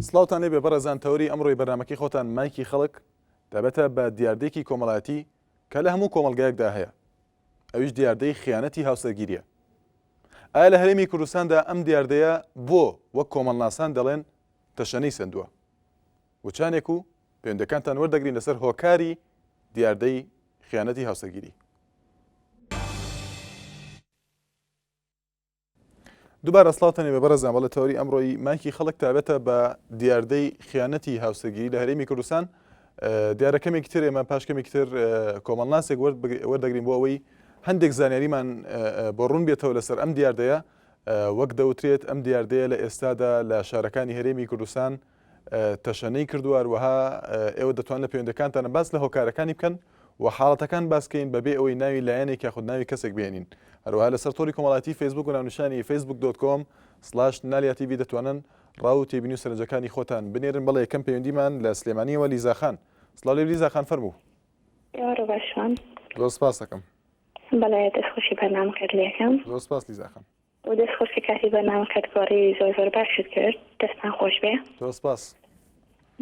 سڵاوتان لێبێ بەڕێزان تەوەری ئەمڕۆی بەرنامەکەی خۆتان مایکی خەڵک تایبەتە بە دیاردەیەکی کۆمەڵایەتی کە لە هەموو کۆمەڵگایەکدا هەیە ئەویش دیاردەی خیانەتی هاوسەرگیریە ئایا لە هەرێمی کوردستاندا ئەم دیاردەیە بۆ وەک کۆمەڵناسان دەڵێن تەشەنەی سەندووە وچانێک و پەیوەندەکانتان وەردەگرین لەسەر هۆکاری دیاردەی خیانەتی هاوسەرگیری. دووبارە سڵاوتان لێبێ بەڕێزان بەڵێ تەوەری ئەمڕۆی مایکی خەڵک تابەتە بە دیاردەی خیانەتی هاوسەرگیری لە هەرێمی کوردستان دیارە کەمێکی تر ئێمە پاش کەمێکی تر کۆمەڵناسێک وەردەگرین بۆ ئەوەی هەندێک زانیاریمان بۆ ڕوون بێتەوە لەسەر ئەم دیاردەیە وەک دەوترێت ئەم دیاردەیە لە ئێستادا لە شارەکانی هەرێمی کوردستان تەشەنەی کردووە، هەروەها ئێوە دەتوان لە پەیوەندەکانتانە باس لە هۆکارەکانی بکەن و حاڵەتەکان باس کەین بەبێ ئەوەی ناوی لایەنێک یاخود ناوی کەسێک بهێنین. هەروەها لەسەر تۆڕی کۆمەڵایەتی فەیسبوک و ناونیشانی Facebook dot com slash نالیا تیڤی دەتوانن ڕا و تێبینی و سەرنجەکانی خۆتان بنێرن. بەڵێ یەکەم پەیوەندیمان لە سلێمانییەوە لیزا خان. سڵاو لێ لیزا خان فەرموو. ئێوارە باش شوان. زۆر سپاس دەکەم. بەڵێ دەستخۆشی بەرنامەکەت لێکەم. زۆر سپاس لیزا خان. و دەست خۆش کە کاتی بەرنامەکەت گۆڕی زۆر زۆر باشت کرد دەستان خۆش بێ. زۆر سپاس.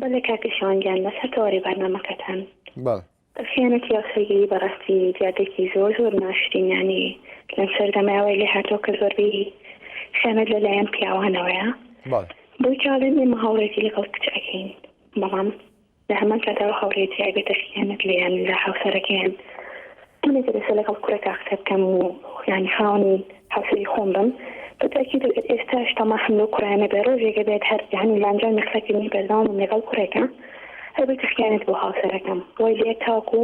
بەلێ کاکە شوان گیان لەسەر تەوەری بەرنامەکەتان. بەڵێ. خیانەتی هاوسەرگیری بەڕاستی دیاردەیەکی زۆر زۆر ناشرین یانی لەم سەردەمەیا وای لێ هاتووە کە زۆربەی خیانەت لەلایەن پیاوانەوەیە. بەڵێ. بۆی کە ئەڵێن ئێمە هاوڕێتی لەگەڵ کچ ئەکەین بەڵام لە هەمان کاتا ئەو هاوڕێیەتیە ئەبێتە خیانەت لێیان لە هاوسەرەکەیان. من ئەگەر ئێستا لەگەڵ کوڕێکا قسە بکەم و یانی خاوەنی هاوسەری خۆم بم بە تەئکید ئەگەر ئێستاش تەماحم لەو کوڕەیە نەبێ ڕۆژێک ئەبێت هەر یانی لە ئەنجامی قسەکردنی بەردەوامم لەگەڵ کوڕێکا ئەبێتە خیانەت بۆ هاوسەرەکەم وای لێ تاکو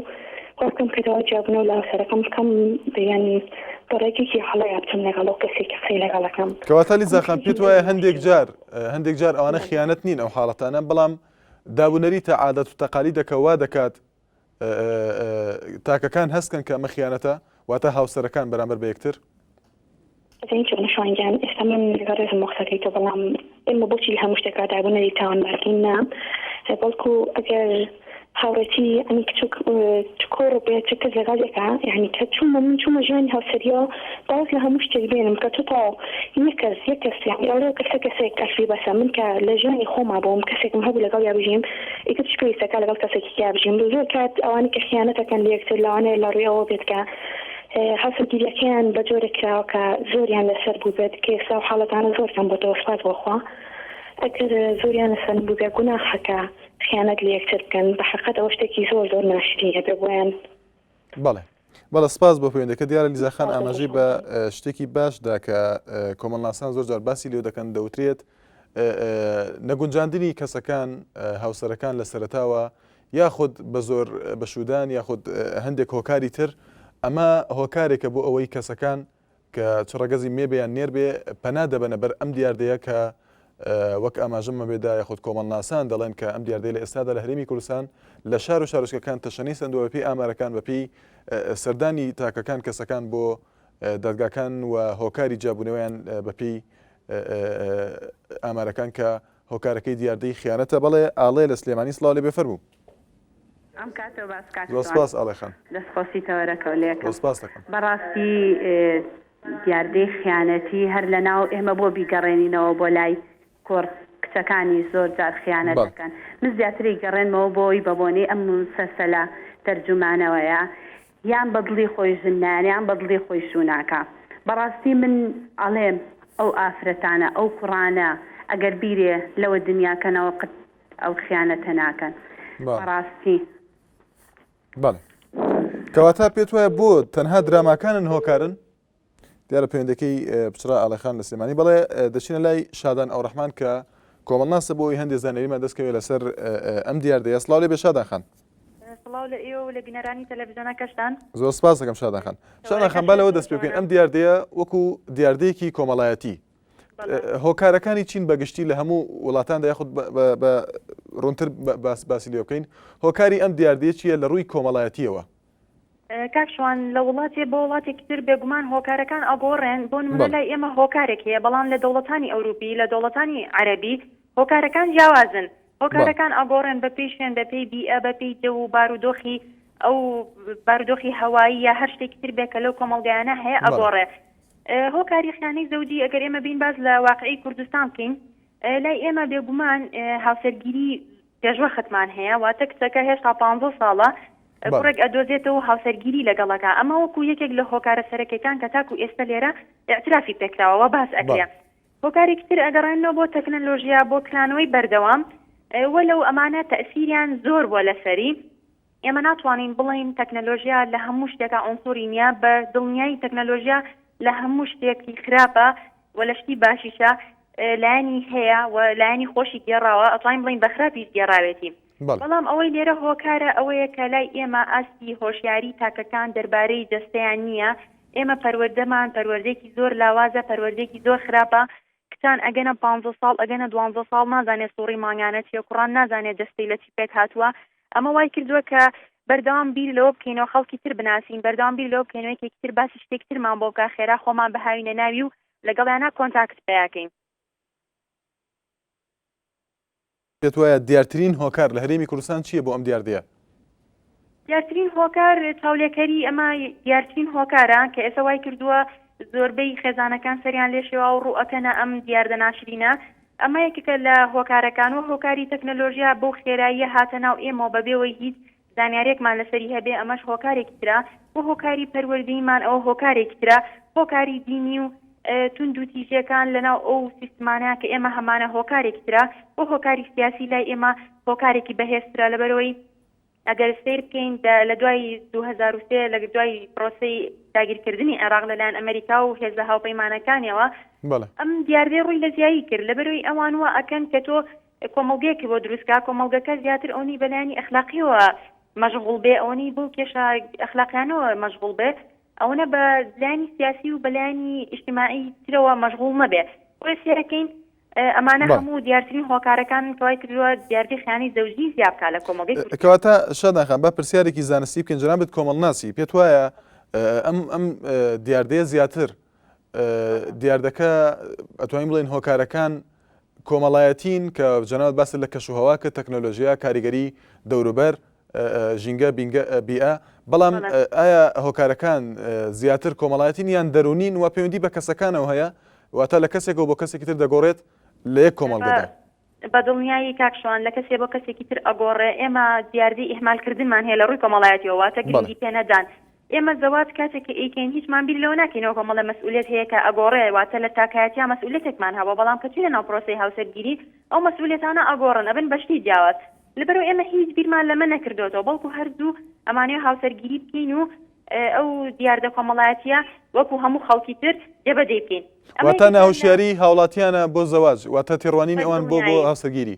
وا بکەم کە داوای جیابوونەوە لە هاوسەرەکەم بکەم یانی بە ڕێگەیەکی هەڵەیا بچم لەگەڵ ئەو کەسێک کە قسەی لەگەڵەکەم کەواتە لیزا خان پێت وایە هەندێک جار هەندێک جار ئەوانە خیانەت نین ئەو حاڵەتانە بەڵام دابونەریتە عادەت و تەقالیدە کە وا دەکات تاکەکان هەست کەن کە ئەمە خیانەتە واتە هاوسەرەکان بەرامبەر بە یەکتر؟ ئەزانی چۆنە شوان گیان ئێستا من لەگەڵ ڕێزم بۆ قسەکەی تۆ بەڵام ئێمە بۆچی لە هەموو شتێکا دابونەریت تاوانبارکەین نا بەڵکو ئەگەر هاوڕێتی یەعنی کچ و چ کوڕ بێ چ کچ لەگەڵ یەکا یەعنی کە چوومە من چوومە ژیانی هاوسەریەوە باوەڕ لە هەموو شتێک بێنم کە تۆ تەواو یەک کەس یەک کەس یەعنی ئەڵێ ئەو کەسە کەسێک ئەسلی بەسە من کە لە ژیانی خۆما بووم کەسێکم هەبوو لەگەڵیا بژیم ئیتر چ پێویستە کا لەگەڵ کەسێکی کیا بژیم زۆر کات ئەوانەی کە خیانەت ئەکەن لە یەکتر لەوانەیە لە ڕووی ئەوە بێت کە هاوسەرگیریەکەیان بە جۆرێک کراوە کە زۆریان لەسەر بووبێت کە ئێستا ئەو حاڵەتانە زۆر کەم بۆتەوە سوپاس بۆ خوا ئەگەر زۆریان لەسەر نەبووبێت گوناحە کە خیانەت لە یەکتر بکەن بە حەقەت ئەوە شتێکی زۆر زۆر ناشرینە بێ بۆیان. بەڵێ بەڵێ سپاس بۆ پەیوەندەکە دیارە لیزا خان ئاماژەی بە شتێکی باش دا کە کۆمەڵناسان زۆر جار باسی لێ دەکەن دەوترێت نەگونجاندنی کەسەکان هاوسەرەکان لە سەرەتاوە یاخود بە زۆر بەشودان یاخود هەندێک هۆکاری تر ئەمە هۆکارێکە بۆ ئەوەی کەسەکان کە چ ڕەگەزی مێ بێ یان نێر بێ پەنا دەبەنە بەر ئەم دیاردەیە کە وەک ئاماژەمە بێدا یاخود کۆمەڵناسان دەڵێن کە ئەم دیاردەی لە ئێستادا لە هەرێمی کوردستان لە شار و شارۆچکەکان تەشەنەی سەندووە بەپێی ئامارەکان بەپێی سەردانی تاکەکان کەسەکان بۆ دادگاکان و هۆکاری جیابوونەوەیان بەپێی ئامارەکان کە هۆکارەکەی دیاردەی خیانەتە بەڵێ ئاڵێ لە سلێمانی سڵاو لێ بێ فەرموو. ئەم کاتەو باش کاک زۆر شوان. سپاس ئاڵێ خان. دەست خۆشی تەوەرەکەو لێکەم. زۆر سپاس دەکەم. بەڕاستی دیاردەی خیانەتی هەر لەناو ئێمە بۆ بیگەڕێنینەوە بۆ لای کوڕ کچەکانیش زۆر جار خیانەت بەڵێ. دەکەن من زیاتر ئەیگەڕێنمەوە بۆی بەبۆنەی ئەم موسەسەلە تەرجومانەوەیە یان بە دڵی خۆی ژن نایەنێ یان بە دڵی خۆی شوو ناکا بەڕاستی من ئەڵێم ئەو ئافرەتانە ئەو کوڕانە ئەگەر بیرێ لەوە دنیا کەنەوە قت ئەو خیانەتە ناکەن بەڵێ. بەڕاستی. بەڵێ کەواتە پێت وایە بۆ تەنها دراماکانن هۆکارن؟ دیارە پەیوەندەکەی پچڕا ئاڵێخان لە سلێمانی بەڵێ دەچینە لای شادان ئەوڕەحمان کە کۆمەڵناسە بۆ ئەوی هەندێ زانیاریمان دەستکەوێت لەسەر ئەم دیاردەیە سڵاو لێ بێ شادان خان. سڵاو لە ئێوە و لە بینەرانی تەلەڤیزیۆنەکەشتان. زۆر سپاس دەکەم شادان خان. شادان خان با لەوە دەست پێ بکەین ئەم دیاردەیە وەکو دیاردەیەکی کۆمەڵایەتی هۆکارەکانی چین بە گشتی لە هەموو وڵاتاندا یاخود بە ڕوونتر باس باسی لێ بکەین هۆکاری ئەم دیاردەیە چییە لە ڕووی کۆمەڵایەتیەوە؟ کاک شوان لە وڵاتێ بۆ وڵاتێکی تر بێگومان هۆکارەکان ئەگۆڕێن بۆ نمونە لای ئێمە هۆکارێک هەیە بەڵام لە دەوڵەتانی ئەوروپی لە دەوڵەتانی عەرەبی هۆکارەکان جیاوازن هۆکارەکان ئەگۆڕێن بە پێی شوێن بە پێی بیئە بە پێی جەو و بارودۆخی ئەو بارودۆخی هەوایی یا هەر شتێکی تر بێ کە لەو کۆمەڵگایانە هەیە ئەگۆڕێ هۆکاری خیانەی زەوجی ئەگەر ئێمە بین باس لە واقعی کوردستان بکەین. لای ئێمە بێگومان هاوسەرگیری پێشوەختمان هەیە، واتە کچەکە هێشتا پانزە ساڵە کوڕێک ئەدۆزێتەوە و هاوسەرگیری لەگەڵ ئەکا، ئەمە وەکو یەکێک لە هۆکارە سەرەکیەکان کە تاکو ئێستە لێرە ئیعترافی پێکراوە و باس ئەکرێ. هۆکارێکی تر ئەگەڕێننەوە بۆ تەکنەلۆژیا، بۆ کرانەوەی بەردەوام، وەلەو ئەمانە تەئسیریان زۆر بووە لەسەری. ئێمە ناتوانین بڵێین تەکنەلۆژیا لە هەموو شتێکا عونسوری نییە، بە دڵنیایی تەکنەلۆژیا لە هەموو شتێکی خراپە و لە شتی باشیشە لایەنی هەیە و لایەنی خۆشی گێڕاوە، ئەتوانین بڵێین بە خراپیش گێڕاوێتی. بەڵام ئەوەی لێرە هۆکارە ئەوەیە کە لای ئێمە ئاستی هۆشیاری تاکەکان دەربارەی جەستەیان نییە، ئێمە پەروەردەمان پەروەردەیەکی زۆر لاوازە، پەروەردەیەکی زۆر خراپە، کچان ئەگەنە پانزە ساڵ ئەگەنە دوانزە ساڵ نازانێ سوڕی مانگانە چیە کوڕان نازانێ جەستەی لە چی پێک هاتووە ئەمە وای کردووە کە بەردەوام بیر لەوە بکەینەوە خەڵکی تر بناسین بەردەوام بیر لەوە بکەینەوە یەکێکی تر باسی شتێکی ترمان بۆ بکا خێرا خۆمان بهاوینە ناوی و لەگەڵیانا contact پەیاکەین. پێت وایە دیارترین هۆکار لە هەرێمی کوردستان چییە بۆ ئەم دیاردەیە؟ دیارترین هۆکار چاولێکەری ئەمە دیارترین هۆکارە کە ئێستا وای کردووە زۆربەی خێزانەکان سەریان لێ شێوا و ڕوو ئەکەنە ئەم دیاردە ناشرینە ئەمە یەکێکە لە هۆکارەکان و هۆکاری تەکنەلۆژیا بەو خێراییە هاتە ناو ئێمەوە بەبێوەی هیچ زانیاریەکمان لەسەری هەبێ ئەمەش هۆکارێکی ترە و هۆکاری پەروەردەییمان ئەوە هۆکارێکی ترە هۆکاری دینی و توندوتیژیەکان لەناو ئەو سیستمانە کە ئێمە هەمانە هۆکارێکی ترە و هۆکاری سیاسی لای ئێمە هۆکارێکی بەهێزترە لەبەرەوەی ئەگەر سەیر بکەین لە دوای 2003 لە دوای پرۆسەی داگیرکردنی عێراق لەلایەن ئەمریکا و هێزە هاوپەیمانەکانیەوە ئەم دیاردەی ڕووی لە زیایی کرد لەبەرەوەی ئەوان وا ئەکەن کە تۆ کۆمەڵگەیەکی بۆ دروست کا، کۆمەڵگەکە زیاتر ئەونەی بە لایەنی ئەخلاقیەوە مەشغوڵ بێ، ئەوەنەی بەو کێشە ئەخلاقیانەوە مەشغوڵ بێ، ئەوەنە بە لایەنی سیاسی و بە لایەنی ئیجتیماعی ترەوە مەشغوڵ نەبێ. بۆیە سەیرەکەین ئەمانە هەموو دیارترین هۆکارەکانن کە وای کردووە دیاردەی خیانەی زەوجی زیا بکا لە کۆمەڵگەی کوردی. کەواتە شادان خان با پرسیارێکی زانستی بکەین، جەنابت کۆمەڵناسی، پێت وایە ئەم ئەم دیاردەیە زیاتر دیاردەکە ئەتوانین بڵێین هۆکارەکان کۆمەڵایەتین کە جەنابت باست لە کەشوهەوا کرد، تەکنەلۆژیا، کاریگەری دەوروبەر، ژینگە، بینگە، بیئە، بەڵام ئایا هۆکارەکان زیاتر کۆمەڵایەتین یان دەروونین و پەیوەندی بە کەسەکانەوە هەیە، واتە لە کەسێکەوە بۆ کەسێکی تر دەگۆڕێت لە یەک کۆمەڵگەدا؟ بە دڵنیایی کاک شوان لە کەسێ بۆ کەسێکی تر ئەگۆڕێ، ئێمە دیاردەی ئیهمال کردنمان هەیە لە ڕووی کۆمەڵایەتیەوە واتە گرنگی پێ نەدان، ئێمە زەواج کاتێک کە ئەیکەین هیچمان بیر لەوە ناکەینەوە کۆمەڵێ مەسئولیەت هەیە کە ئەگۆڕێ واتە لە تاکایەتیا مەسئولیەتێکمان هەبوە بەڵام کە چوینە ناو پرۆسەی هاوسەرگیری ئەو مەسئولیەتانە ئەگۆڕن ئەبن بە شتی جیاواز لەبەرئەوە ئێمە هیچ بیرمان لەمە نەکردۆتەوە بەڵکو هەر زوو ئەمانەوێ هاوسەرگیری بکەین و ئەو دیاردە کۆمەڵایەتیە وەکو هەموو خەڵکی تر جێبەجێی بکەین. ئەمە واتە یەکێکە لە ناهۆشیاری هاوڵاتیانە بۆ زەواج واتە تێڕوانینی ئەوان بۆ بۆ بەدڵنیایی. هاوسەرگیری.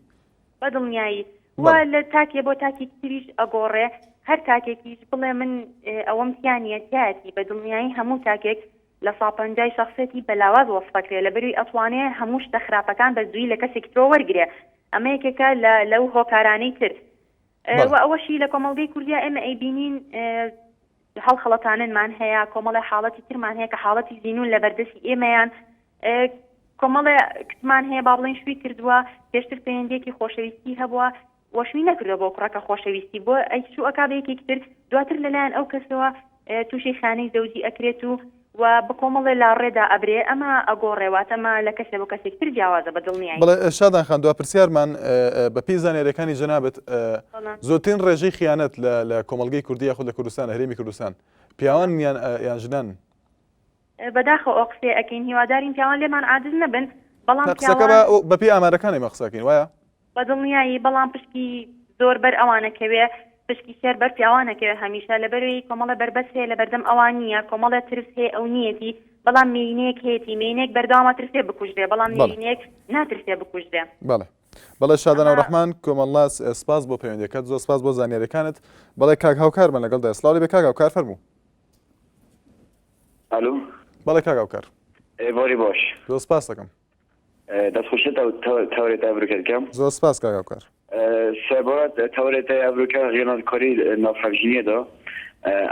بە دڵنیایی و بەڵێ. لە تاکێ بۆ تاکێکی تریش ئەگۆڕێ هەر تاکێکیش بڵێ من ئەوەم تیا نیە تیایەتی بە دڵنیایی هەموو تاکێک لە سا پەنجای شەخسێتی بە لاواز وەسفەکرێ لەبەروی ئەتوانێ هەموو شتە خراپەکان بە زوویی لە کەسێکی ترەوە وەرگرێ ئەمە یەکێکە لە لەو هۆکارانەی تر بەڵێ. وە ئەوەشی لە کۆمەڵگەی کوردیا ئێمە ئەیبینین هەڵخەڵەتاننمان هەیە کۆمەڵێ حاڵەتی ترمان هەیە کە حاڵەتی زینون لە بەردەستی ئێمەیان کۆمەڵێ کچمان هەیە با بڵێین شووی کردووە پێشتر پەیوەندیەکی خۆشەویستی هەبووە وە شووی نەکردووە بۆ کوڕەکە خۆشەویستی بۆ ئەی شوو ئەکا بە یەکێکی تر دواتر لەلایەن ئەو کەسەوە تووشی خانەی زەوجی ئەکرێت و و بە کۆمەڵێ لاڕێدا ئەبرێ ئەمە ئەگۆڕێ واتە ئەمە لە کەسێ بۆ کەسێکی تر جیاوازە بە دڵنیایی. بەڵێ شادان خان دوا پرسیارمان بە پێی زانیاریەکانی جەنابت زۆرترین ڕێژەی خیانەت لە لە کۆمەڵگەی کوردی یاخود لە کوردستان لە هەرێمی کوردستان پیاوان یان یان ژنان؟ بەداخەوە ئەو قسەیە ئەکەین هیوادارین پیاوان لێمان عاجز نەبن بەڵام نا قسەکە پیاوان بە بەپێی ئامارەکان ئێمە قسە ئەکەین وایە؟ بە دڵنیایی بەڵام پشکی زۆر بەر ئەوان ئەکەوێ پشکی شێر بەر پیاوان ئەکەوێ هەمیشە لەبەرەوەی کۆمەڵێ بەربەست هەیە لەبەردەم ئەوان نییە کۆمەڵێ ترس هەیە ئەو نییەتی بەڵام مێینەیەک هەیەتی مێینەیەک بەردەوام ئەترسێ بکوژرێ بەڵام بەڵێ. نێرینەیەک ناترسێ بکوژرێ. بەڵێ بەڵێ شادان ئەمە ئەوڕەحمان کۆمەڵناس سپاس بۆ پەیوەندیەکەت زۆر سپاس بۆ زانیاریەکانت بەڵێ کاک هاوکارمان لەگەڵدایە سڵاو لێبێ کاک هاوکار فەرموو. ئەلو. بەڵێ کاک هاوکار. ئێوارەی باش. زۆر سپاس دەکەم. دەست خۆشی تەورێ تە ئەڤروکە دکەم. زۆر سپاس کاک هاوکار. سەبارەت تەورێ تە ئەڤروکە غیانەتکاری ناو هەڤژینیە دا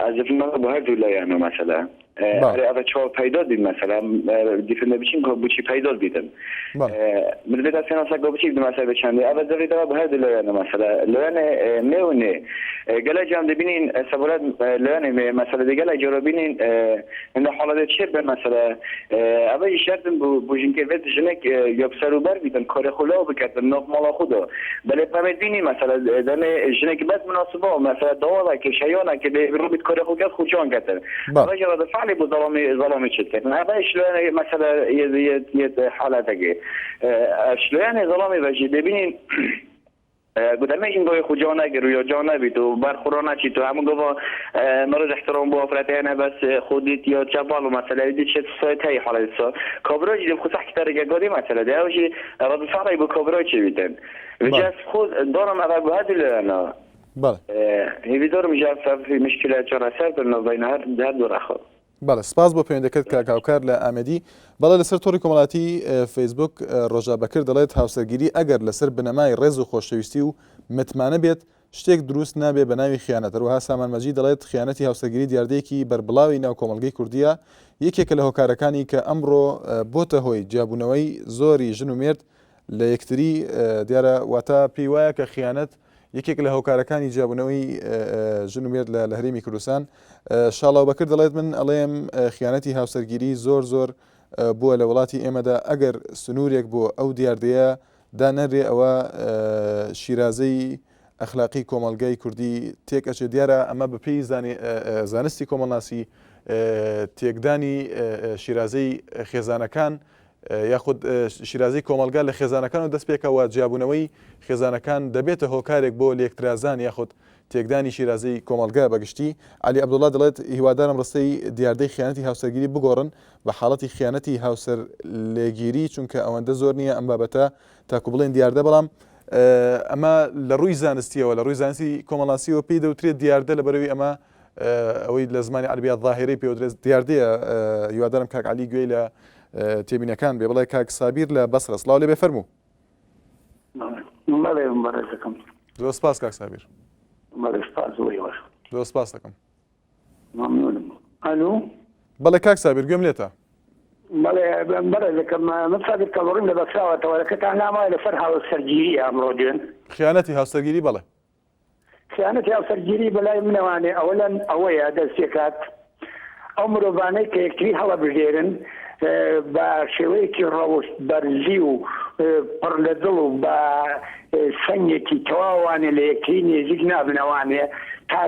ئەز دفنم بۆ هەردوو لایەنە مەسەلە. ئەرێ ئەڤە چۆ پەیدا بین مەسەلا دیفنە بچین کۆ بچی پەیدا بیتن من بێتا سێناسە گۆ بچی مەسەلە بچەندێ ئەڤە زەڤی دەوا بە هەردوو لایەنە مەسەلە لایەنێ مێ و نێ گەلە جام دەبینین سەبرەت لایەنێ مێ مەسەلە دێ گەلە جۆرە بینین هەندە حاڵەتێ چێ بە مەسەلە ئەڤە شەرتن بوو بوژین کە ڤێت ژنێک یا سەروبەر بیتن کارێ خو لاو بکەتن ناف ماڵا خو دا بەلێ پەمێت بینی مەسەلە دەمێ ژنێک بەس مناسبە مەسەلە داواڵە کە شەیانە کە دێ ڕۆبیت کارێ خو کەس خو جان کەتن ئەڤە ژە ڕەد فعلی بۆ زەڵامی زەڵامی چت کەتن ئەڤە شلۆیانە مەسەلە یە حالەتەکێ شلۆیانێ زەڵامی ڤەژی دەبینین گوتەمێ ژن گۆی خو جا نەگر و یا جا نەبیت و بەر خورا نەچیت و هەموو گۆڤا مرۆژ احترام بۆ ئافرەتەیانە بەس خو دیت یا چەپاڵ و مەسەلە دیت شت سایت هەی حاڵەت سا کابرا ژی خو سەح کتارێکە گادی مەسەلە دە ئەو ژی ڕەد فعلی بۆ کابرا چێ بیتن وجا خو دارم ئەڤ بۆ هەردوو لایەنە بەڵێ. هیویدارم ژە ئەڤ مشکلە چارەسەر بن ناوبەین هەر هەردوو ڕەخا. بەڵێ سپاس بۆ پەیوەندەکەت کاک هاوکار لە ئامێدی. بەڵێ لەسەر تۆڕی کۆمەڵاتی فەیسبوک ڕۆژا بەکر دەڵێت هاوسەرگیری ئەگەر لەسەر بنەمای ڕێز و خۆشەویستی و متمانە بێت شتێک دروست نابێ بە ناوی خیانەت هەروەها سامان مەجید دەڵێت خیانەتی هاوسەرگیری دیاردەیەکی بەربڵاوی ناو کۆمەڵگەی کوردییە یەکێکە لە هۆکارەکانی کە ئەمڕۆ بۆتە هۆی جیابوونەوەی زۆری ژن و مێرد لە یەکتری دیارە واتە پێی وایە کە خیانەت یەکێک لە هۆکارەکانی جیابوونەوەی ژن و مێرد لە هەرێمی کوردستان. شاڵاو بەکر دەڵێت من ئەڵێم خیانەتی هاوسەرگیری زۆر زۆر بووە لە وڵاتی ئێمەدا ئەگەر سنوورێک بۆ ئەو دیاردەیە دانەنرێ ئەوە شیرازەی ئەخلاقی کۆمەڵگای کوردی تێک ئەچێت دیارە ئەمە بەپێی زانستی کۆمەڵناسی تێکدانی شیرازەی خێزانەکان یاخود شیرازەی کۆمەڵگا لە خێزانەکانەوە دەست پێکەوە جیابوونەوەی خێزانەکان دەبێتە هۆکارێک بۆ لێکترازان یاخود تێکدانی شیرازەی کۆمەڵگا بەگشتی. عەلی عەبدوڵا دەڵێت، هیوادارم ڕستەی دیاردەی خیانەتی هاوسەرگیری بگۆڕن بە حاڵەتی خیانەتی هاوسەرلێگیری چونکە ئەوەندە زۆر نییە ئەم بابەتە تاکو بڵێن دیاردە بەڵام ئەمە لە ڕووی زانستیەوە لە ڕووی زانستی کۆمەڵناسیەوە پێی دەوترێت دیاردە لەبەرەوەی ئەمە ئەوەی لە زمانی عەربیا ظاهرەی پێوترێت دیاردەیە هیوادارم کاک عەلی گوێی لە تێبینەکان بێ بڵێ کاک سابیر لە بەسرە سڵاو لێ بێ فەرموو. بەڵێ بەڕێزەکەم. زۆر سپاس کاک سابیر. بەڵێ سپاس بۆ ئێوەش. زۆر سپاس دەکەم. مەمنونم. ئەلو. بەڵێ کاک سابیر گوێم لێتە. بەڵێ بەڕێزەکەم من سابیر کەڵوڕیم لە بەسراوە تەوەرەکەتان لام وایە لەسەر هاوسەرگیریە ئەمڕۆ دوێن. خیانەتی هاوسەرگیری بەڵێ. خیانەتی هاوسەرگیری بەلای منەوانێ ئەوەلەن ئەوەیە دەست پێکات ئەو مرۆڤانەی کە یەکتری هەڵەبژێرن بە شێوەیەکی ڕەوشت بەرزی و پڕ لە دڵ و بە سەنگێکی تەواوانێ لە یەکتری نێزیک نابنەوانێ تا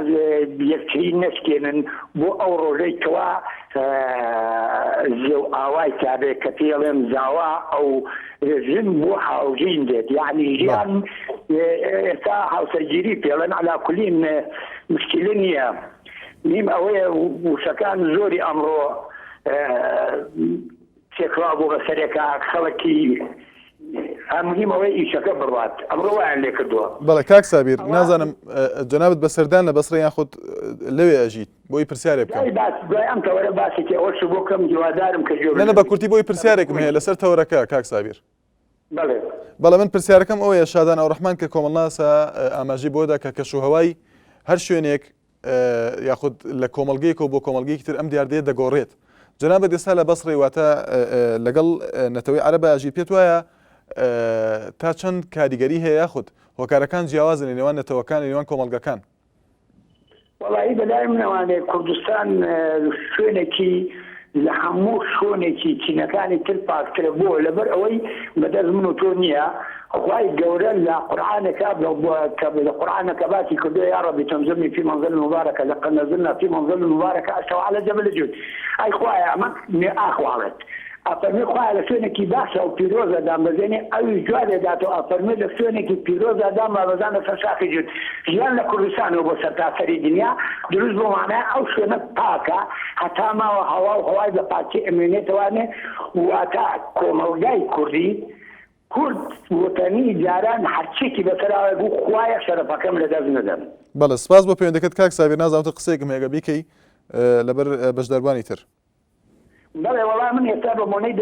یەکتری نەشکێنن بۆ ئەو ڕۆژەی کەوا زێو ئاوای تابێ کە پێڵێن زاوا ئەو ژن بۆ هاوژین دێت یعنی ژیان ئێستا هاوسەرگیری پێڵێن علا کولین مشکلە نییە میم ئەوەیە وشەکان زۆری ئەمڕۆ تێکڕا بۆ بەسەرێکا خەڵکی مهم ئەوەی ئیشەکە بڕات ئەمڕۆ وایان لێ کردووە. بەڵێ کاک سابیر نازانم جەنابت بە سەردان لە بەسرە یان خۆت لەوێ ئەژیت بۆی پرسیارێ بکەم. دوای باس دوای ئەم تەوەرە باسێکی ئەوەش بۆ کەم هیوادارم کە گوێ نە نە بە کورتی بۆی پرسیارێکم هەیە لەسەر تەوەرەکە کاک سابیر. بەڵێ. بەڵێ من پرسیارەکەم ئەوەیە شادان ئەوڕەحمان کە کۆمەڵناسە ئاماژەی بۆدا کە کەشوهەوای هەر شوێنێک یاخود لە کۆمەڵگەیەکەوە بۆ کۆمەڵگەیەکی تر ئەم دیاردەیە دەگۆڕێت. جەنابت ئێستا لە بەسڕەی واتە لەگەڵ نەتەوەی عەرەبا ئەژیت پێت وایە تا چەند کاریگەری هەیە یاخود هۆکارەکان جیاوازن لە نێوان نەتەوەکان لە نێوان کۆمەڵگەکان؟ وەڵایی بەلای منەوانێ کوردستان شوێنێکی لە هەموو شۆنێکی چینەکانی تر پاکترە بۆ لەبەر ئەوەی بەدەست من و تۆ نییە خوای گەورە لە قورئانێکا کە لە قورئانەکە باسی کردووە یا ربی تنزلنی فی منزل مبارکە لقد نزلنا فی منزل مبارکە استوی علی جبل جود ئەی خوایە ئەمە ئاخواڵێت ئەفەرمێ خوایە لە شوێنێکی باشە و پیرۆزە دامبەزێنێ ئەویش جوابێ داتەوە ئەفەرمێ لە شوێنێکی پیرۆزا دامبابەزانە سەر شاخی جوود ژیان لە کوردستانەوە بۆ سەرتاسەری دنیا دروست بۆ مانای ئەو شوێنە پاکە هەتا ماوە هەوا و هەوای بە پاکی ئەمێنێتەوانێ واتە کۆمەڵگای کوردی کورد وتەنی جاران هەرچیەکی بەسەرا بوو خوایە شەرەفەکەم لەدەست نەدەم. بەڵێ سپاس بۆ پەیوەندەکەت کاک سابیر نازانم تر قسەیەکم هەیە گەر بیکەی لەبەر بەشداربوانی تر. بەڵێ وەڵا من ئێستا بە مۆنەی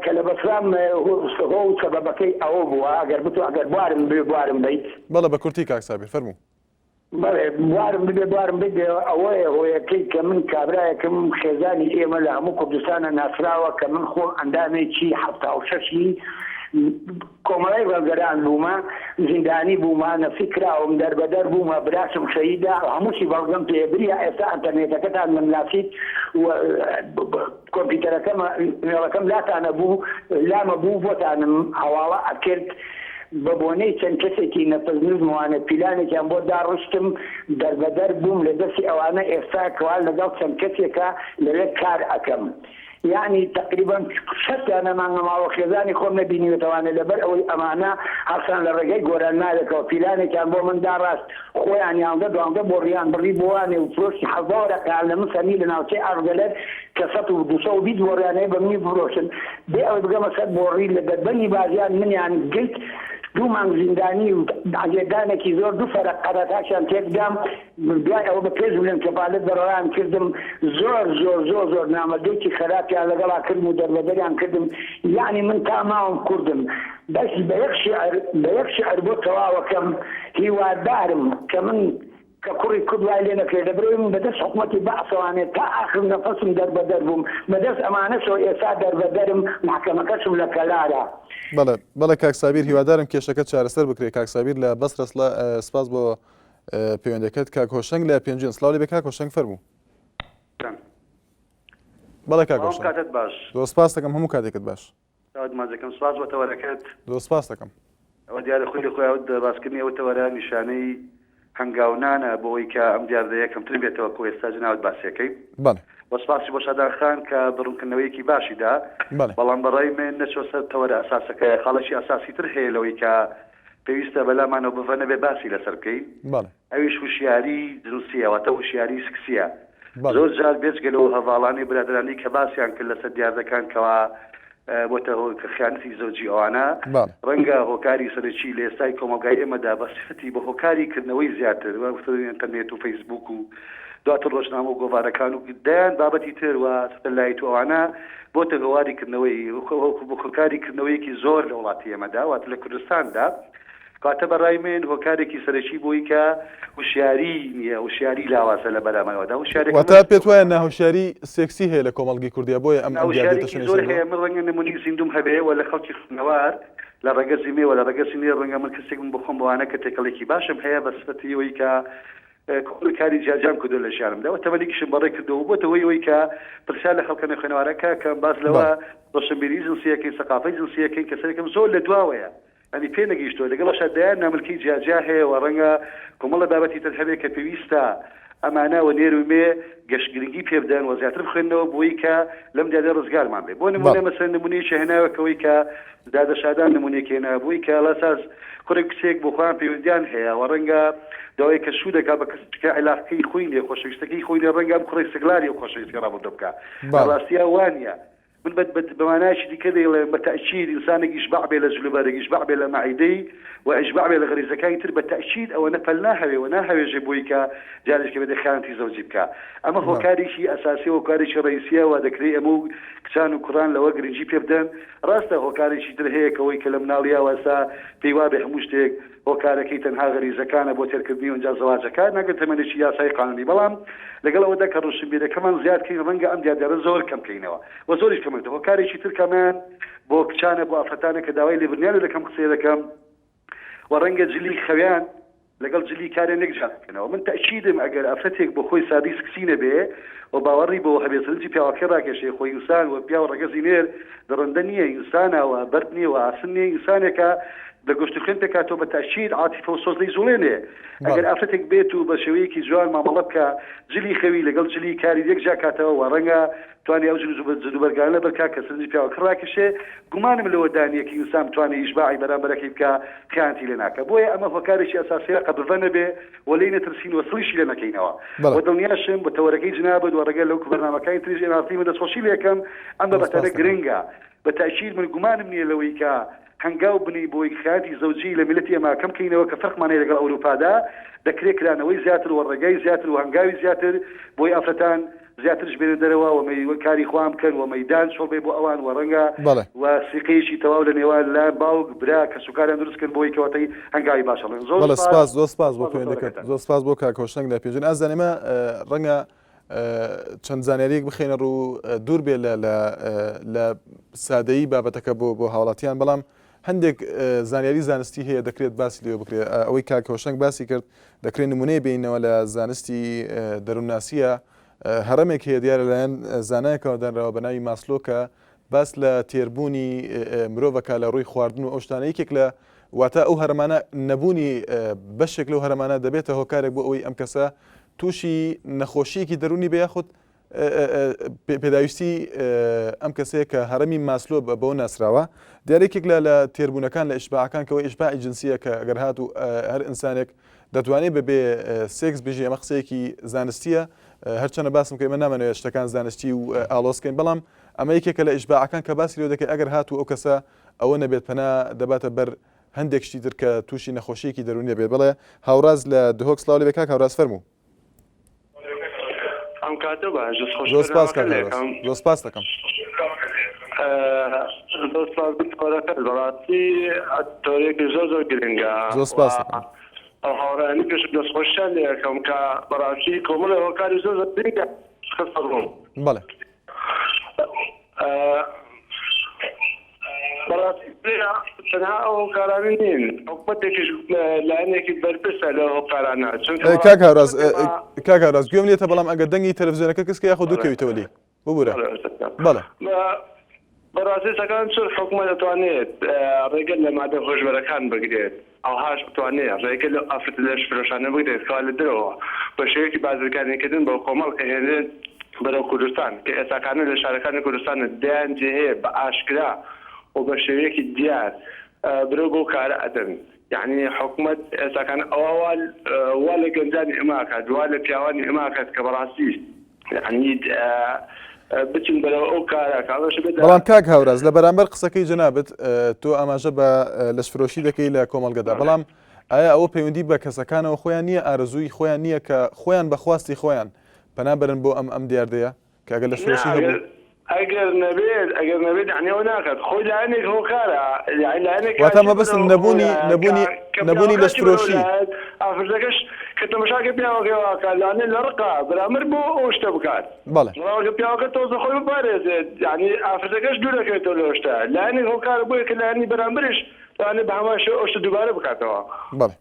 کە لە بەسرام هۆ و سەبەبەکەی ئەوە بووە ئەگەر بتو ئەگەر بوارم بێ بوارم بەیت. بەڵێ بە کورتی کاک سابیر فەرموو. بەڵێ بوارم بدە بوارم بدە ئەوەیە هۆیەکەی کە من کابرایەکم خێزانی ئێمە لە هەموو کوردستانە ناسراوە کە من خۆم ئەندامێکی 76 ی کۆمەڵەی ڕەنجەران بوومە زیندانی بوومە نەفی کراوم دەربەدەر بوومە براشم شەهیدە هەمووشی بەڵگەم پێیە بریا ئێستا ئەنتەرنێتەکەتان دەمناسیت و کۆمپیوتەرەکەم مێڵەکەم لاتانە بوو لامە بوو بۆتانم هەواڵە ئەکرد بە بۆنەی چەند کەسێکی نەفس نزموانە پیلانێکیان بۆ داڕشتم دەربەدەر بووم لە دەستی ئەوانە ئێستا کەوا لەگەڵ چەند کەسێکا لەوێ کار ئەکەم یەعنی تەقریبەن شەش دانە مانگە ماوە خێزانی خۆم نەبینیوێتەوانێ لەبەر ئەوەی ئەمانە هەڵسان لە ڕێگەی گۆران ناوێکەوە پیلانێکیان بۆ من داڕاست خۆیان یانزە دوانزە بۆڕیان بڕی بۆوانێ و فرۆشتی 17 وەرەقەیان لە من سەنی لە ناوچەی ئاغجەلەر کە سەد و 220 بۆڕیان هەیە بە منی بفرۆشن بێ ئەوەی بگەمە سەر بۆڕی لە دەربەندی بازیان منیان گرت دوو مانگ زیندانی و لێدانێکی زۆر دوو فەرەق قەرەتاشیان تێکدام دوای ئەوە بە پێش ملم کەفالەت بەڕەڵایان کردم زۆر زۆر زۆر زۆر نامەردێکی خەراپیان لەگەڵا کردم و دەربەدەریان کردم یەعنی من تا ماوم کوردم بەس بە یەک شیعر بە یەک شیعر بۆ تەواوەکەم هیوادارم کە من کە کوڕی کورد وای لێ نەکرێت لەبەرئەوەی من بەدەست حکومەتی بەعسەوانێ تا ئاخر نەفەسم دەربەدەر بووم بەدەست ئەمانەشەوە ئێستا دەربەدەرم مەحکەمەکەشم لە کەلارە. بەڵێ بەڵێ کاک سابیر هیوادارم کێشەکە چارەسەر بکرێت کاک سابیر لە بەسرە سپاس بۆ پەیوەندەکەت کاک هۆشەنگ لە پێنجوێن سڵاو لێبێ کاک هۆشەنگ فەرموو. بەڵێ کاک هۆشەنگ. کاتت باش. زۆر سپاس دەکەم هەموو کاتێکت باش. چاوت ماچ دەکەم سپاس بۆ تەوەرەکەت. زۆر سپاس دەکەم. ئەوە دیارە خۆی لە خۆی باسکردنی ئەو تەوەرە نیشانەی هەنگاونانە بۆ ئەوەی کە ئەم دیاردەیە کەمتر بێتەوە کۆ ئێستا جناوت باسیەکەی. بەڵێ. وە سپاسی بۆ شادان خان کە ڕوونکردنەوەیەکی باشی دا. بەڵێ. بەڵام بە ڕای من نەچوە سەر تەوەرە ئەساسەکە خاڵێکی ئەساسی تر هەیە لەوەی کە پێویستە بەلامانەوە بڤە نەبێ باسی لەسەر بکەین. بەڵێ. ئەویش هوشیاری جنسیە واتە هوشیاری سکسیە. بەڵێ. زۆر جار بێجگە لەو هەڤاڵانەی برادەرانەی کە باسیان کرد لەسەر دیاردەکان کەوا بۆتە هۆی کە خیانەتی زەوجی ئەوانە بەڵێ. ڕەنگە هۆکاری سەرەکی لە ئێستای کۆمەڵگای ئێمەدا بە سفەتی بە هۆکاری کردنەوەی زیاتر وەک ئینتەرنێت و فەیسبووک و دواتر ڕۆژنامە و گۆڤارەکان و دەیان بابەتی تر و سەتەلایت و ئەوانە بۆتە هۆواری کردنەوەی هۆکاری کردنەوەیەکی زۆر لە وڵاتی ئێمەدا واتە لە کوردستاندا کەواتە بە ڕای من هۆکارێکی سەرەکی بۆی کە هوشیاری نییە هوشیاری لاوازە لە بەرامەوەدا هوشیارێک واتە پێت وایە ناهوشیاری سێکسی هەیە لە کۆمەڵگەی کوردیا بۆیە ئەم ئەم دیاردەیە ناهوشیارێکی تەشەنەی زۆر سەندووە؟ هەیە من ڕەنگە نمونەی زیندووم هەبێ و لە خەڵکی خوێنەوار لە ڕەگەزی مێ و لە ڕەگەزی نێر ڕەنگە من کەسێک بم بۆ خۆم بەوانە کە تێکەڵێکی باشم هەیە بە سفەتی ئەوەی کە کۆمەڵێک کاری جیاجیام کردووە لە ژیانمدا و تەمەنێکیشم بەڕێ کردووە و بۆتە هۆی ئەوەی کە پرسیار لە خەڵکە نەخوێنەوارەکە کەم باس لەوە ڕۆشنبیری جنسیەکەین سەقافەی جنسیەکەین کەسێکم زۆر لە دواوەیە یانی پێ نەگەیشتووە لەگەڵەشا دەیان ناملکەی جیاجیا هەیە و ڕەنگە کۆمەڵە بابەتی تر هەبێ کە پێویستە ئەمانە و نێر و مێ گەشت گرنگی پێ بدەن و زیاتر بخوێننەوە بۆی کە لەم دیاردە ڕزگارمان بێ بۆ نموونە مەسەلەن نموونەیەکی هێناوە کەوەی کە دادە شادان نموونەیەکی هێناوە بۆی کە لەساس کوڕێک کچێک بۆ خۆیان پەیوەندیان هەیە و ڕەنگە دوای کە شوو دەکا بە کەسێک کە عیلاقەکەی خۆی نیە خۆشەویستەکەی خۆی نیە ڕەنگە ئەم کوڕەی سگلاری ئەو خۆشەویستەکە ڕابردوو بکا لە ڕاستیا وانیە من بە بە مانایەکی دیکە دەیڵێم بە تەئکید ئینسانێک ئیشباع بێ لە جلوبەرگ ئیشباع بێ لە مەعیدەی و ئیشباع بێ لە غەریزەکانی تر بە تەئکید ئەوەنە پەل ناهەوێ و ناهەوێژێ بۆی کە جارێکی بێتە خیانەتی زەوجی بکا ئەمە هۆکارێکی ئەساسی و هۆکارێکی ڕەئیسیە و دەکرێ ئێمە و کچان و کوڕان لەوە گرنگی پێ بدەن ڕاستە هۆکارێکی تر هەیە کە ئەوەی کە لە مناڵیاوە ئێستا پێی وابێ هەموو شتێک هۆکارەکەی تەنها غەریزەکانە بۆ تێرکردنی ئونجا زەواجەکە نەگەر تەمەنێکی یاسایی قانونی بەڵام لەگەڵ ئەوەدا کە ڕۆشنبیرەکەمان زیاد کەین ڕەنگە ئەم دیاردانە زۆر کەم کەینەوە و زۆریش کەم هۆکارێکی تر کەمان بۆ کچانە بۆ ئافرەتانە کە داوای لێبوردنیان لێ دەکەم قسەیە دەکەم و ڕەنگە جلی خەویان لەگەڵ جلی کاریان یەک جار بکەنەوە من تەئکیدم ئەگەر ئافرەتێک بۆ خۆی سادەی سکسی نەبێ و باوەڕی بەوە هەبێ سەرنجی پیاوەکەی ڕاکێشێ خۆ ئینسان و پیاو ڕەگەزی نێر دڕندە نییە ئینسانە و بەرد نییە و ئاسن نییە ئینسانێکە لە گۆشت و خوێن پێکهاتووە بە تەئکید عاتیفە و سۆز دەیجوڵێنێ ئەگەر ئافرەتێک بێت و بە شێوەیەکی جوان مامەڵە بکا جلی خەوی لەگەڵ جلی کاری یەک جا کاتەوە و ڕەنگە توانێ ئەو جل و بەرگانە لەبەر کا کە سەرنجی پیاوەکە ڕاکێشێ گومانم لەوە دا نییە کە ئینسان بتوانێ ئیشباعی بەرامبەرەکەی بکا خیانەتی لێ ناکا بۆیە ئەمە هۆکارێکی ئەساسیە قەبڤە نەبێ و لێی نەترسین و سڵیشی لێ نەکەینەوە و دڵنیاشم بە تەوەرەکەی جنابت و ڕەگە لەو بەرنامەکانی تریش ئێن ئاڕ تی من دەستخۆشی لێ ئەکەم ئەم بابەتانە گرنگە بە تەئکید من گومانم نییە لەوەی کە هەنگاو بنێین بۆی خیانەتی زەوجی لە میللەتی ئێمە کەم کەینەوە کە فەرقمان هەیە لەگەڵ ئەوروپادا دەکرێ کرانەوەی زیاتر و ڕێگای زیاتر و هەنگاوی زیاتر بۆی ئافرەتان. زیاترش بێنە دەرەوە و مەی کاری خۆیان بکەن و مەیدان چۆڵ بێ بۆ ئەوان و ڕەنگە بەڵێ. و سیقەیەکی تەواو لە نێوان لایەن باوک، برا، کەسوکاریان دروست کەن بۆی کەواتەی هەنگاوی باش هەڵێن. زۆر بەڵێ سپاس، سپاس زۆر سپاس بۆ سپاس بۆ پەیوەندەکەت. تۆرەکەتان. زۆر سپاس بۆ کاک هۆشەنگ لە پێنجوێن. ئازیزان ئێمە ڕەنگە چەند زانیارییەک بخەینە ڕوو دوور بێ لە لە لە سادەیی بابەتەکە بۆ بۆ هاوڵاتیان بەڵام هەندێک زانیاری زانستی هەیە دەکرێت باسی لێوە بکرێت ئەوەی کاک هۆشەنگ باسی کرد دەکرێت نمونەی بینەوە لە زانستی دەروونناسیە هەڕەمێک هەیە دیارە لەلایەن زانایەکەوە دانراوە بە ناوی ماسلۆ کە باس لە تێربوونی مرۆڤەکە لە ڕووی خواردن و ئەو شتانە یەکێک لە واتە ئەو هەرمانە نەبوونی بەشێک لەو هەرمانە دەبێتە هۆکارێک بۆ ئەوەی ئەم کەسە تووشی نەخۆشیەکی دەرونی بێ یاخود پێداویستی ئەم کەسەیە کە هەرەمی ماسلۆ بەوە ناسراوە دیارە یەکێک لە لە تێربوونەکان لە ئیشباعەکان کەەوە ئیشباعی جنسیە کە ئەگەر هات و هەر ئینسانێک دەتوانێت بەبێ سێکس بژی ئەمە قسەیەکی زانستیە هەرچەنە باسم کە ئێمە نامانەوێت شتەکان زانستی و ئاڵۆزکەین بەڵام ئەمە یەکێکە لە ئیشباعەکان کە باسی لێ دەکەی ئەگەر هات و ئەو کەسە ئەوە نەبێت پەنا دەباتە بەر هەندێک شتی تر کە تووشی نەخۆشیەکی دەروونی دەبێت بەڵێ هاوڕاز لە دهۆک سڵاو لێ کاک هاوراز فەرموو. ئەم کاتە باش دەست خۆش زۆر سپاس کاک بەرنامەکە هاوراز لێکەم زۆر سپاس دەکەم. زۆر سپاس بۆ تۆرەکەت بەڕاستی تۆرێکی زۆر زۆر گرنگە زۆر و سپاس دەکەم. ئەو هاوڕێیانەی پێشم دەستخۆشیان لێ ئەکەم کە بەڕاستی کۆمەڵێ هۆکاری زۆر زۆر گرنگیان خستە ڕوو. بەڵێ. بەڕاستی تەنها ئەو هۆکارانە نین، حکومەتێکیش لایەنێکی بەرپرسە لەو هۆکارانە، چونکە کاک هاوراز کاک هاوراز گوێم لێتە بەڵام ئەگەر دەنگی تەلەفزیۆنەکە کزکە یاخود دوور کەویتەوە لێی ببورە بەڵێ. بەڕاستی سەکان چۆن حکومەت ئەتوانێت ڕێگە لە مادە هۆشبەرەکان بگرێت ئەوهاش ئەتوانێت ڕێگە لەو ئافرەتە لەشفرۆشانە بگرێت کەوا لە دەرەوە بە شێوەیەکی بازرگانیکردن بە کۆمەڵ ئەهێنرێن بەرەو کوردستان کە ئێستاکانە لە شارەکانی کوردستان دەیان جێ هەیە بە ئاشکرا و بە شێوەیەکی دیار برەو بەو کارە ئەدەن یەعنی حکومەت ئێستاکانە ئەوە وا لە گەنجانی ئێمە ئەکات وا لە پیاوانی ئێمە ئەکات کە بەڕاستی یەعنی بچن بەرەو ئەو کارە کە ئەمەش بێتە بەڵام کاک هاوراز لە بەرامبەر قسەکەی جەنابت تۆ ئاماژە بە لەشفرۆشی دەکەی لە کۆمەڵگەدا بەڵام ئایا ئەوە پەیوەندی بە کەسەکانەوە خۆیان نییە ئارەزووی خۆیان نییە کە خۆیان بە خواستی خۆیان پەنا بەرن بۆ ئەم ئەم دیاردەیە کە ئەگەر لەشفرۆشی هەبوو ئەگەر نەبێت ئەگەر نەبێت یعنی ئەوە ناکات خۆی لایەنێک هۆکارە یعنی لایەنێک واتە مەبەستم نەبوونی نەبوونی نەبوونی لەشفرۆشی ئافرەتەکەش کە تەمەشاکە پیاوەکەی واکە لانێ لە ڕقا بەرامبەر بۆ ئەو شتە بکات بەڵێ بەڵام کە پیاوەکە تۆزە خۆی بپارێزێت یعنی ئافرەتەکەش دوور دەکەوێتەوە لەو شتە لایەنێک هۆکارە بۆیە کە لایەنی بەرامبەریش لەوانەیە بە هەمان شێوە ئەو شتە دووبارە بکاتەوە. بەڵێ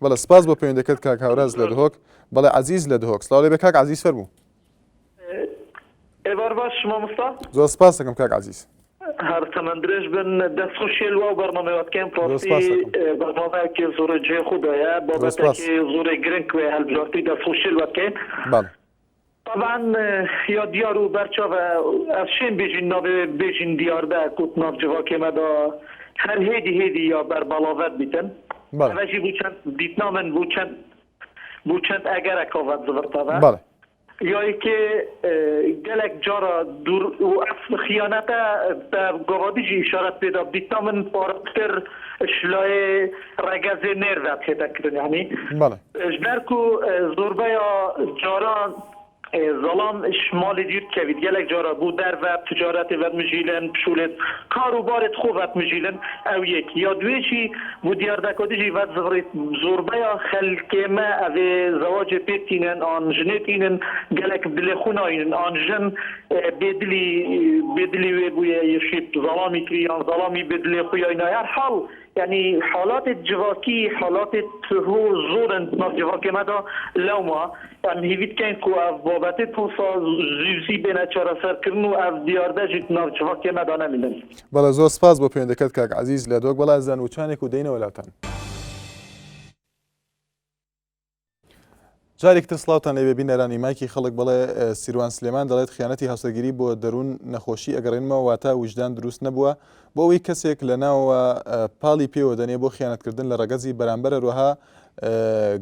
بەڵێ سپاس بۆ پەیوەندەکەت کاک هاوراز لە دهۆک بەڵێ عەزیز لە دهۆک سڵاو لێبێ کاک عەزیز فەرموو. ئێوار باش مامۆستا. زۆر سپاس دەکەم کاک عەزیز. هەر تەمەن درێژ بن دەست خوشی لواو بەرنامەی وەتکەین ڕاستی بەرنامەیەکی زۆر جێ خودایە بابەتێکی زۆر گرنگ وێ هەلبژارتی دەست خوشی لوەتکەین. بەڵێ. تەبعەن یا دیار و بەرچاوە ئەز شێن بێژین ناوێ بێژین دیاردە کوت ناڤ جڤاکێ مە دا هەر هێدی هێدی یا بەربەڵاڤەت بیتن. بەڵێ. ئەڤە ژی بوو چەند دیتنا من بوو چەند بوو چەند ئەگەرەکا ڤەت زڤرتەڤە. بەڵێ. یا یەکێ گەلەک جارا دوور و ئەف خیانەتە بە گاڤادی ژی ئیشارەت پێ دا دیتنا من پارەتر شلایێ ڕەگەزێ نێر ڤەت هێتە کرن یانی. بەڵێ. ژ بەر کو زۆربەیا جاران زەڵام ژ ماڵێ دیر دکەڤیت گەلەک جارا بۆ دەرڤە تجارەتێ ڤەت مژیلن پشوولێت کار و بارێت خۆ ڤەت مژیلن ئەو یەک یا دوێ ژی بۆ دیاردەکا دژی ڤەت زڤڕیت زۆربەیا خەلکێ مە ئەڤێ زەواجێ پێک تینن ئان ژنێ تینن گەلەک دلێ خو ناینن ئان ژن بێ دلی بێ دلی وێ بویە یشیت زەڵامی کری یان زەڵامی بێ دلێ خو یاینا هەر حاڵ یانی حالاتێ جڤاکی حالاتێ تهو زۆرن ناڤ جڤاکێ مە دا لەوما ئەم هیڤی دکەین کو ئەڤ بابەتێ توسا زیوزی بێنە چارەسەر کرن و ئەڤ دیاردە ژی ناڤ جڤاکێ مە دا نەمینن. بەڵێ زۆر سپاس بۆ پەیوەندەکەت کاک عەزیز لە دۆک بەڵێ ئازیزان وچانێک و دێینەوە لاتان. جارێکی تر سڵاوتان لێبێ بینەرانی مایکی خەڵک بەڵێ سیروان سلێمان دەڵێت خیانەتی هاوسەرگیری بۆ دەروون نەخۆشی ئەگەڕێنمەوە واتە ویژدان دروست نەبووە بۆ ئەوەی کەسێک لە ناوەوە پاڵی پێوە دەنێ بۆ خیانەتکردن لە ڕەگەزی بەرامبەر هەروەها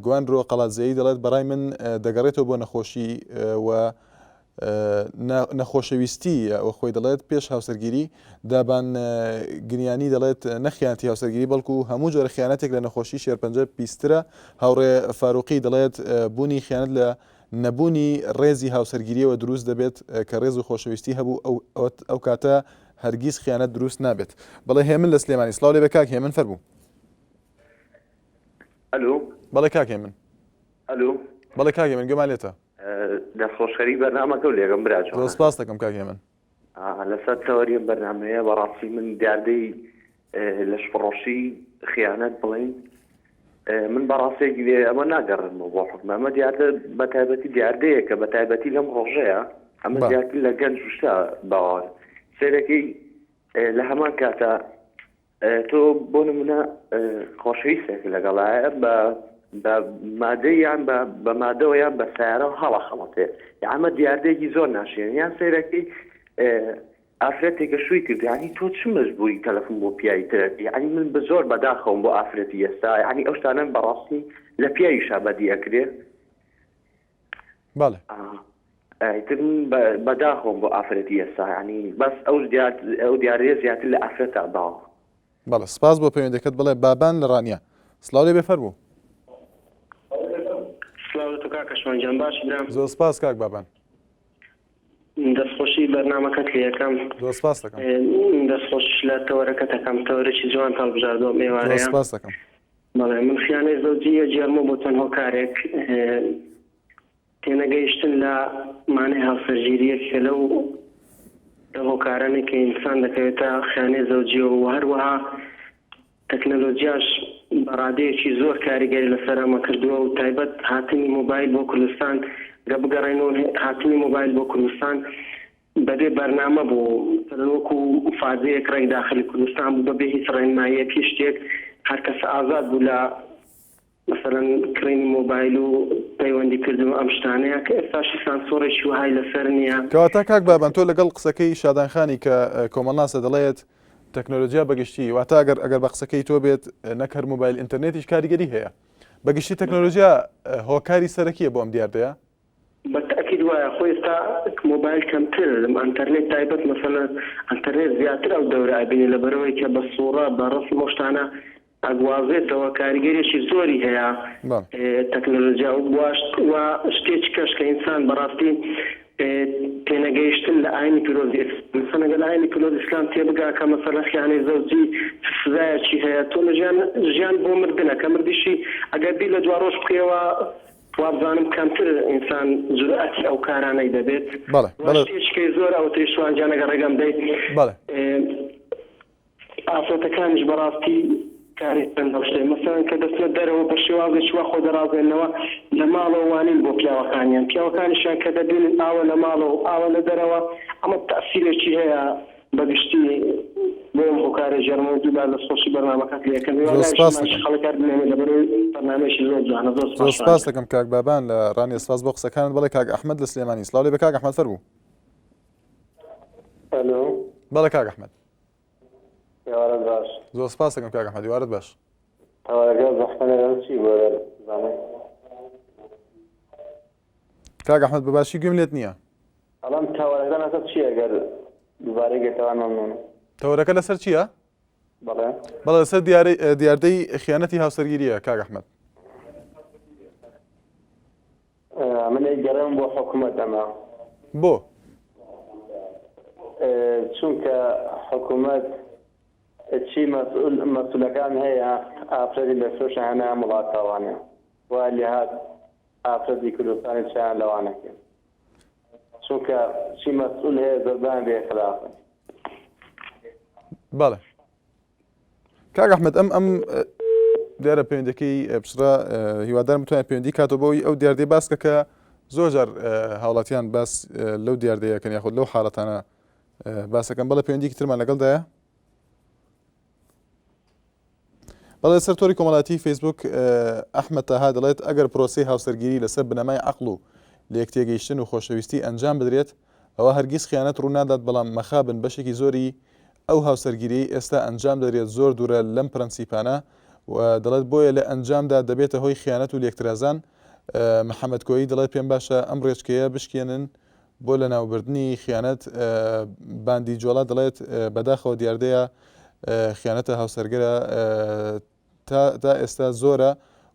گوانرۆ قەڵادزەیی دەڵێت بەڕای من دەگەڕێتەوە بۆ نەخۆشی و نەخۆشەویستی و خۆی دەڵێت پێش هاوسەرگیری دابان گریانی دەڵێت نەخیانەتی هاوسەرگیری بەڵکو هەموو جۆرە خیانەتێک لە نەخۆشی شێرپەنجە پیسترە هاوڕێ فاروقی دەڵێت بوونی خیانەت لە. نەبوونی ڕێزی هاوسەرگیریەوە دروست دەبێت کە ڕێز و خۆشەویستی هەبوو ئەو ئەو کاتە هەرگیز خیانەت دروست نابێت. بەڵێ هێمن لە سلێمانی سڵاو لێبێ کاک هێمن فەرموو. ئەلو. بەڵێ کاک هێمن. ئەلو. بەڵێ کاک هێمن گوێمان لێتە. دەستخۆشخەری بەرنامەکە و لێگەم برا جوانە. زۆر سپاست دەکەم کاک هێمن. لەسەر تەوەری ئەم بەرنامەیە بەڕاستی من دیاردەی لەشفڕۆشی خیانەت بڵین من بەڕاستێک لێ ئەمە ناگەڕێنمەوە بۆ حکومە ئەمە دیاردە بە تایبەتی دیاردەیەکە بە تایبەتی لەم ڕۆژەیە ئەمە زیاتر لە گەنج شتا باوە سێرەکەی لە هەمان کاتە تۆ بۆ نمونە خۆشەویستێک لەگەڵایە بە بە مادەی یان بە بە مادەوە یان بە سیارەوە هەڵە خەڵەتێ ئەمە دیاردەیەکی زۆر ناشێن یان سەیرەکەی ئافرەتێکە شووی کرد یعنی تۆ چ مەجبوری تەلەفۆن بۆ پیاوی ترەکەی یعنی من بە زۆر بەداخەوم بۆ ئافرەتی ئێستا یعنی ئەو شتانە بەڕاستی لە پیاویشا بەدی ئەکرێ بەڵێ ئیتر من بەداخەوم بۆ ئافرەتی ئێستا یعنی بەس ئەو دیار ئەو دیارەیە زیاتر لە ئافرەتا باوە. بەڵێ سپاس بۆ پەیوەندەکەت بڵێ بابان لە ڕانیە سڵاو لێ بێ فەرموو. سڵاو لە تۆ کاکە شوان گیان باشی برام. زۆر سپاس کاک بابان. دەستخۆشی بەرنامەکەت لێ ئەکەم. زۆر سپاست دەکەم. دەستخۆشیش لە تەوەرەکەت ئەکەم تەوەرێکی جوانت هەڵبژاردووە ئەم زۆر ئێوارەیە. سپاست دەکەم. بەڵێ من خیانەی زەوجی ئەگێڕمەوە بۆ چەند هۆکارێک تێنەگەیشتن لە مانای هاوسەرگیری یەکێکە لەو لەو هۆکارانەی کە ئینسان دەکەوێتە خیانەی زەوجیەوە و هەروەها تەکنەلۆجیاش بە ڕادەیەکی زۆر کاریگەری لەسەر ئەمە کردووە و تایبەت هاتنی مۆبایل بۆ کوردستان گە بگەڕێینەوە هاتنی مۆبایل بۆ کوردستان بەبێ بەرنامە بوو مەسەلەن وەکو مفاجەیەک ڕێک داخلی کوردستان بوو بەبێ هیچ ڕێنماییەک هیچ شتێک هەر کەسە ئازاد بوو لە مەسەلەن کڕینی مۆبایل و پەیوەندی کردن و ئەم شتانەیە کە ئێستاش سانسۆڕێکی وەهای لەسەر نییە. کەواتە کاک بابان تۆ لەگەڵ قسەکەی شادان خانی کە کۆمەڵناسە دەڵێت تەکنۆلۆجیا بەگشتی واتە ئەگەر ئەگەر بە قسەکەی تۆ بێت نەک هەر مۆبایل ئینتەرنێتیش کاریگەری هەیە بەگشتی تەکنۆلۆجیا هۆکاری سەرەکیە بۆ ئەم دیاردەیە؟ بە تەئکید وایە خۆ ئێستا مۆبایل کەمتر ئەنتەرنێت تایبەت مەسەلەن ئەنتەرنێت زیاتر ئەو دەورە ئەبینێ لەبەرئەوەی کە بە سوڕە بە ڕەسم ئەو شتانە ئەگوازێتەوە کاریگەریەکی زۆری هەیە تەکنەلۆجیا و و شتێکی کەش کە ئینسان بەڕاستی تێنەگەیشتن لە ئاینی پیرۆزی ئیسلام مەسەلەن گەر لە ئاینی پیرۆزی ئیسلام تێبگا کە مەسەلەن خیانەی زەوجی چ سزایەکی هەیە تۆ لە ژیان ژیان بۆ مردنە کە مردیشی ئەگەر بیر لە دواڕۆژ بکەیەوە وابزانم کەمتر ئینسان جورئەتی ئەو کارانەی دەبێت بەڵێ و بەڵێ شتێکی زۆر ئەوترێ شوان گیان ئەگەر ڕێگەم دەیت بەڵێ. ئافرەتەکانیش بەڕاستی کاری بکەن بەم شتەی مەسەلەن کە دەچنە دەرەوە بە شێوازێکی وا خۆ دەڕازێننەوە لە ماڵەوە وانین بۆ پیاوەکانیان پیاوەکانیشیان کە دەبینن ئاوە لە ماڵەوە و ئاوە لە دەرەوە ئەمە تەئسیرێکی هەیە بە گشتی بۆ ئەم هۆکارە ژێرمەوە دووبارە دەستخۆشی بەرنامەکەت لێ ئەکەم زۆر هیواداریشم سپاست ماکی دەکەم. خەڵک هەر بمێنێ لەبەرئەوەی بەرنامەیەکی زۆر جوانە زۆر زۆر سپاس شوان سپاست گیان. دەکەم کاک بابان لە ڕانیە سپاس بۆ قسەکانت بەڵێ کاک ئەحمەد لە سلێمانی سڵاو لێ بێ کاک ئەحمەد فەرموو. ئەلۆ. بەڵێ کاک ئەحمەد. ئێوارەت باش. زۆر سپاست دەکەم کاک ئەحمەد ئیوارەت باش. تەوەرەکە زەحمەت لەگەڵ چی بوو ئەگەر بزانم؟ کاک ئەحمەد بە باشی گوێم لێت نییە. ئەڵێم تەوەرەکە لەسەر چییە گەر دووبارەی گەیتەوە مەمنونم. تەوەرەکە لەسەر چییە؟ بەڵێ. بەڵێ لەسەر دیارەی دیاردەی خیانەتی هاوسەرگیرییە کاک ئەحمەد. من ئەیگەڕێم بۆ حکومەت ئەمە. بۆ؟ چونکە حکومەت چی مەسئول مەسئولەکان هەیە ئافرەتی لە فرۆشە هەنە ئەم وڵاتاوانە وا لێهات ئافرەتی کوردستانی چیان لەوانە کرد چونکە چی مەسئول هەیە زۆربەیان بێ ئەخلاقن. بەڵێ کاک ئەحمد ئەم ئەم دیارە پەیوەندەکەی پچڕا هیوادارم بتوانێت پەیوەندی کاتەوە بەوەی ئەو دیاردەی باسکە کە زۆر جار هاوڵاتیان باس لەو دیاردەیەکەن یاخود لەو حاڵەتانە باسەکەم بەڵێ پەیوەندیکی ترمان لەگەڵدایە بەڵێ لەسەر تۆری کۆمەڵاتی فەیسبوک ئەحمەد تاها دەڵێت ئەگەر پرۆسەی هاوسەرگیری لەسەر بنەمای عەقڵ و لێکتێگەیشتن و خۆشەویستی ئەنجام بدرێت ئەوا هەرگیز خیانەت ڕوونادات بەڵام مەخابن بەشێکی زۆری ئەو هاوسەرگیریەی ئێستا ئەنجام دەدرێت زۆر دوورە لەم پرەنسیپانە و دەڵێت بۆیە لە ئەنجامدا دەبێتە هۆی خیانەت و لێکترازان محەمەد کۆیی دەڵێت پێم باشە ئەم ڕێچکەیە بشکێنن بۆ لەناوبردنی خیانەت، باندی جۆڵا دەڵێت، بەداخەوە دیاردەیە خیانەتە هاوسەرگرە تا تا ئێستا زۆرە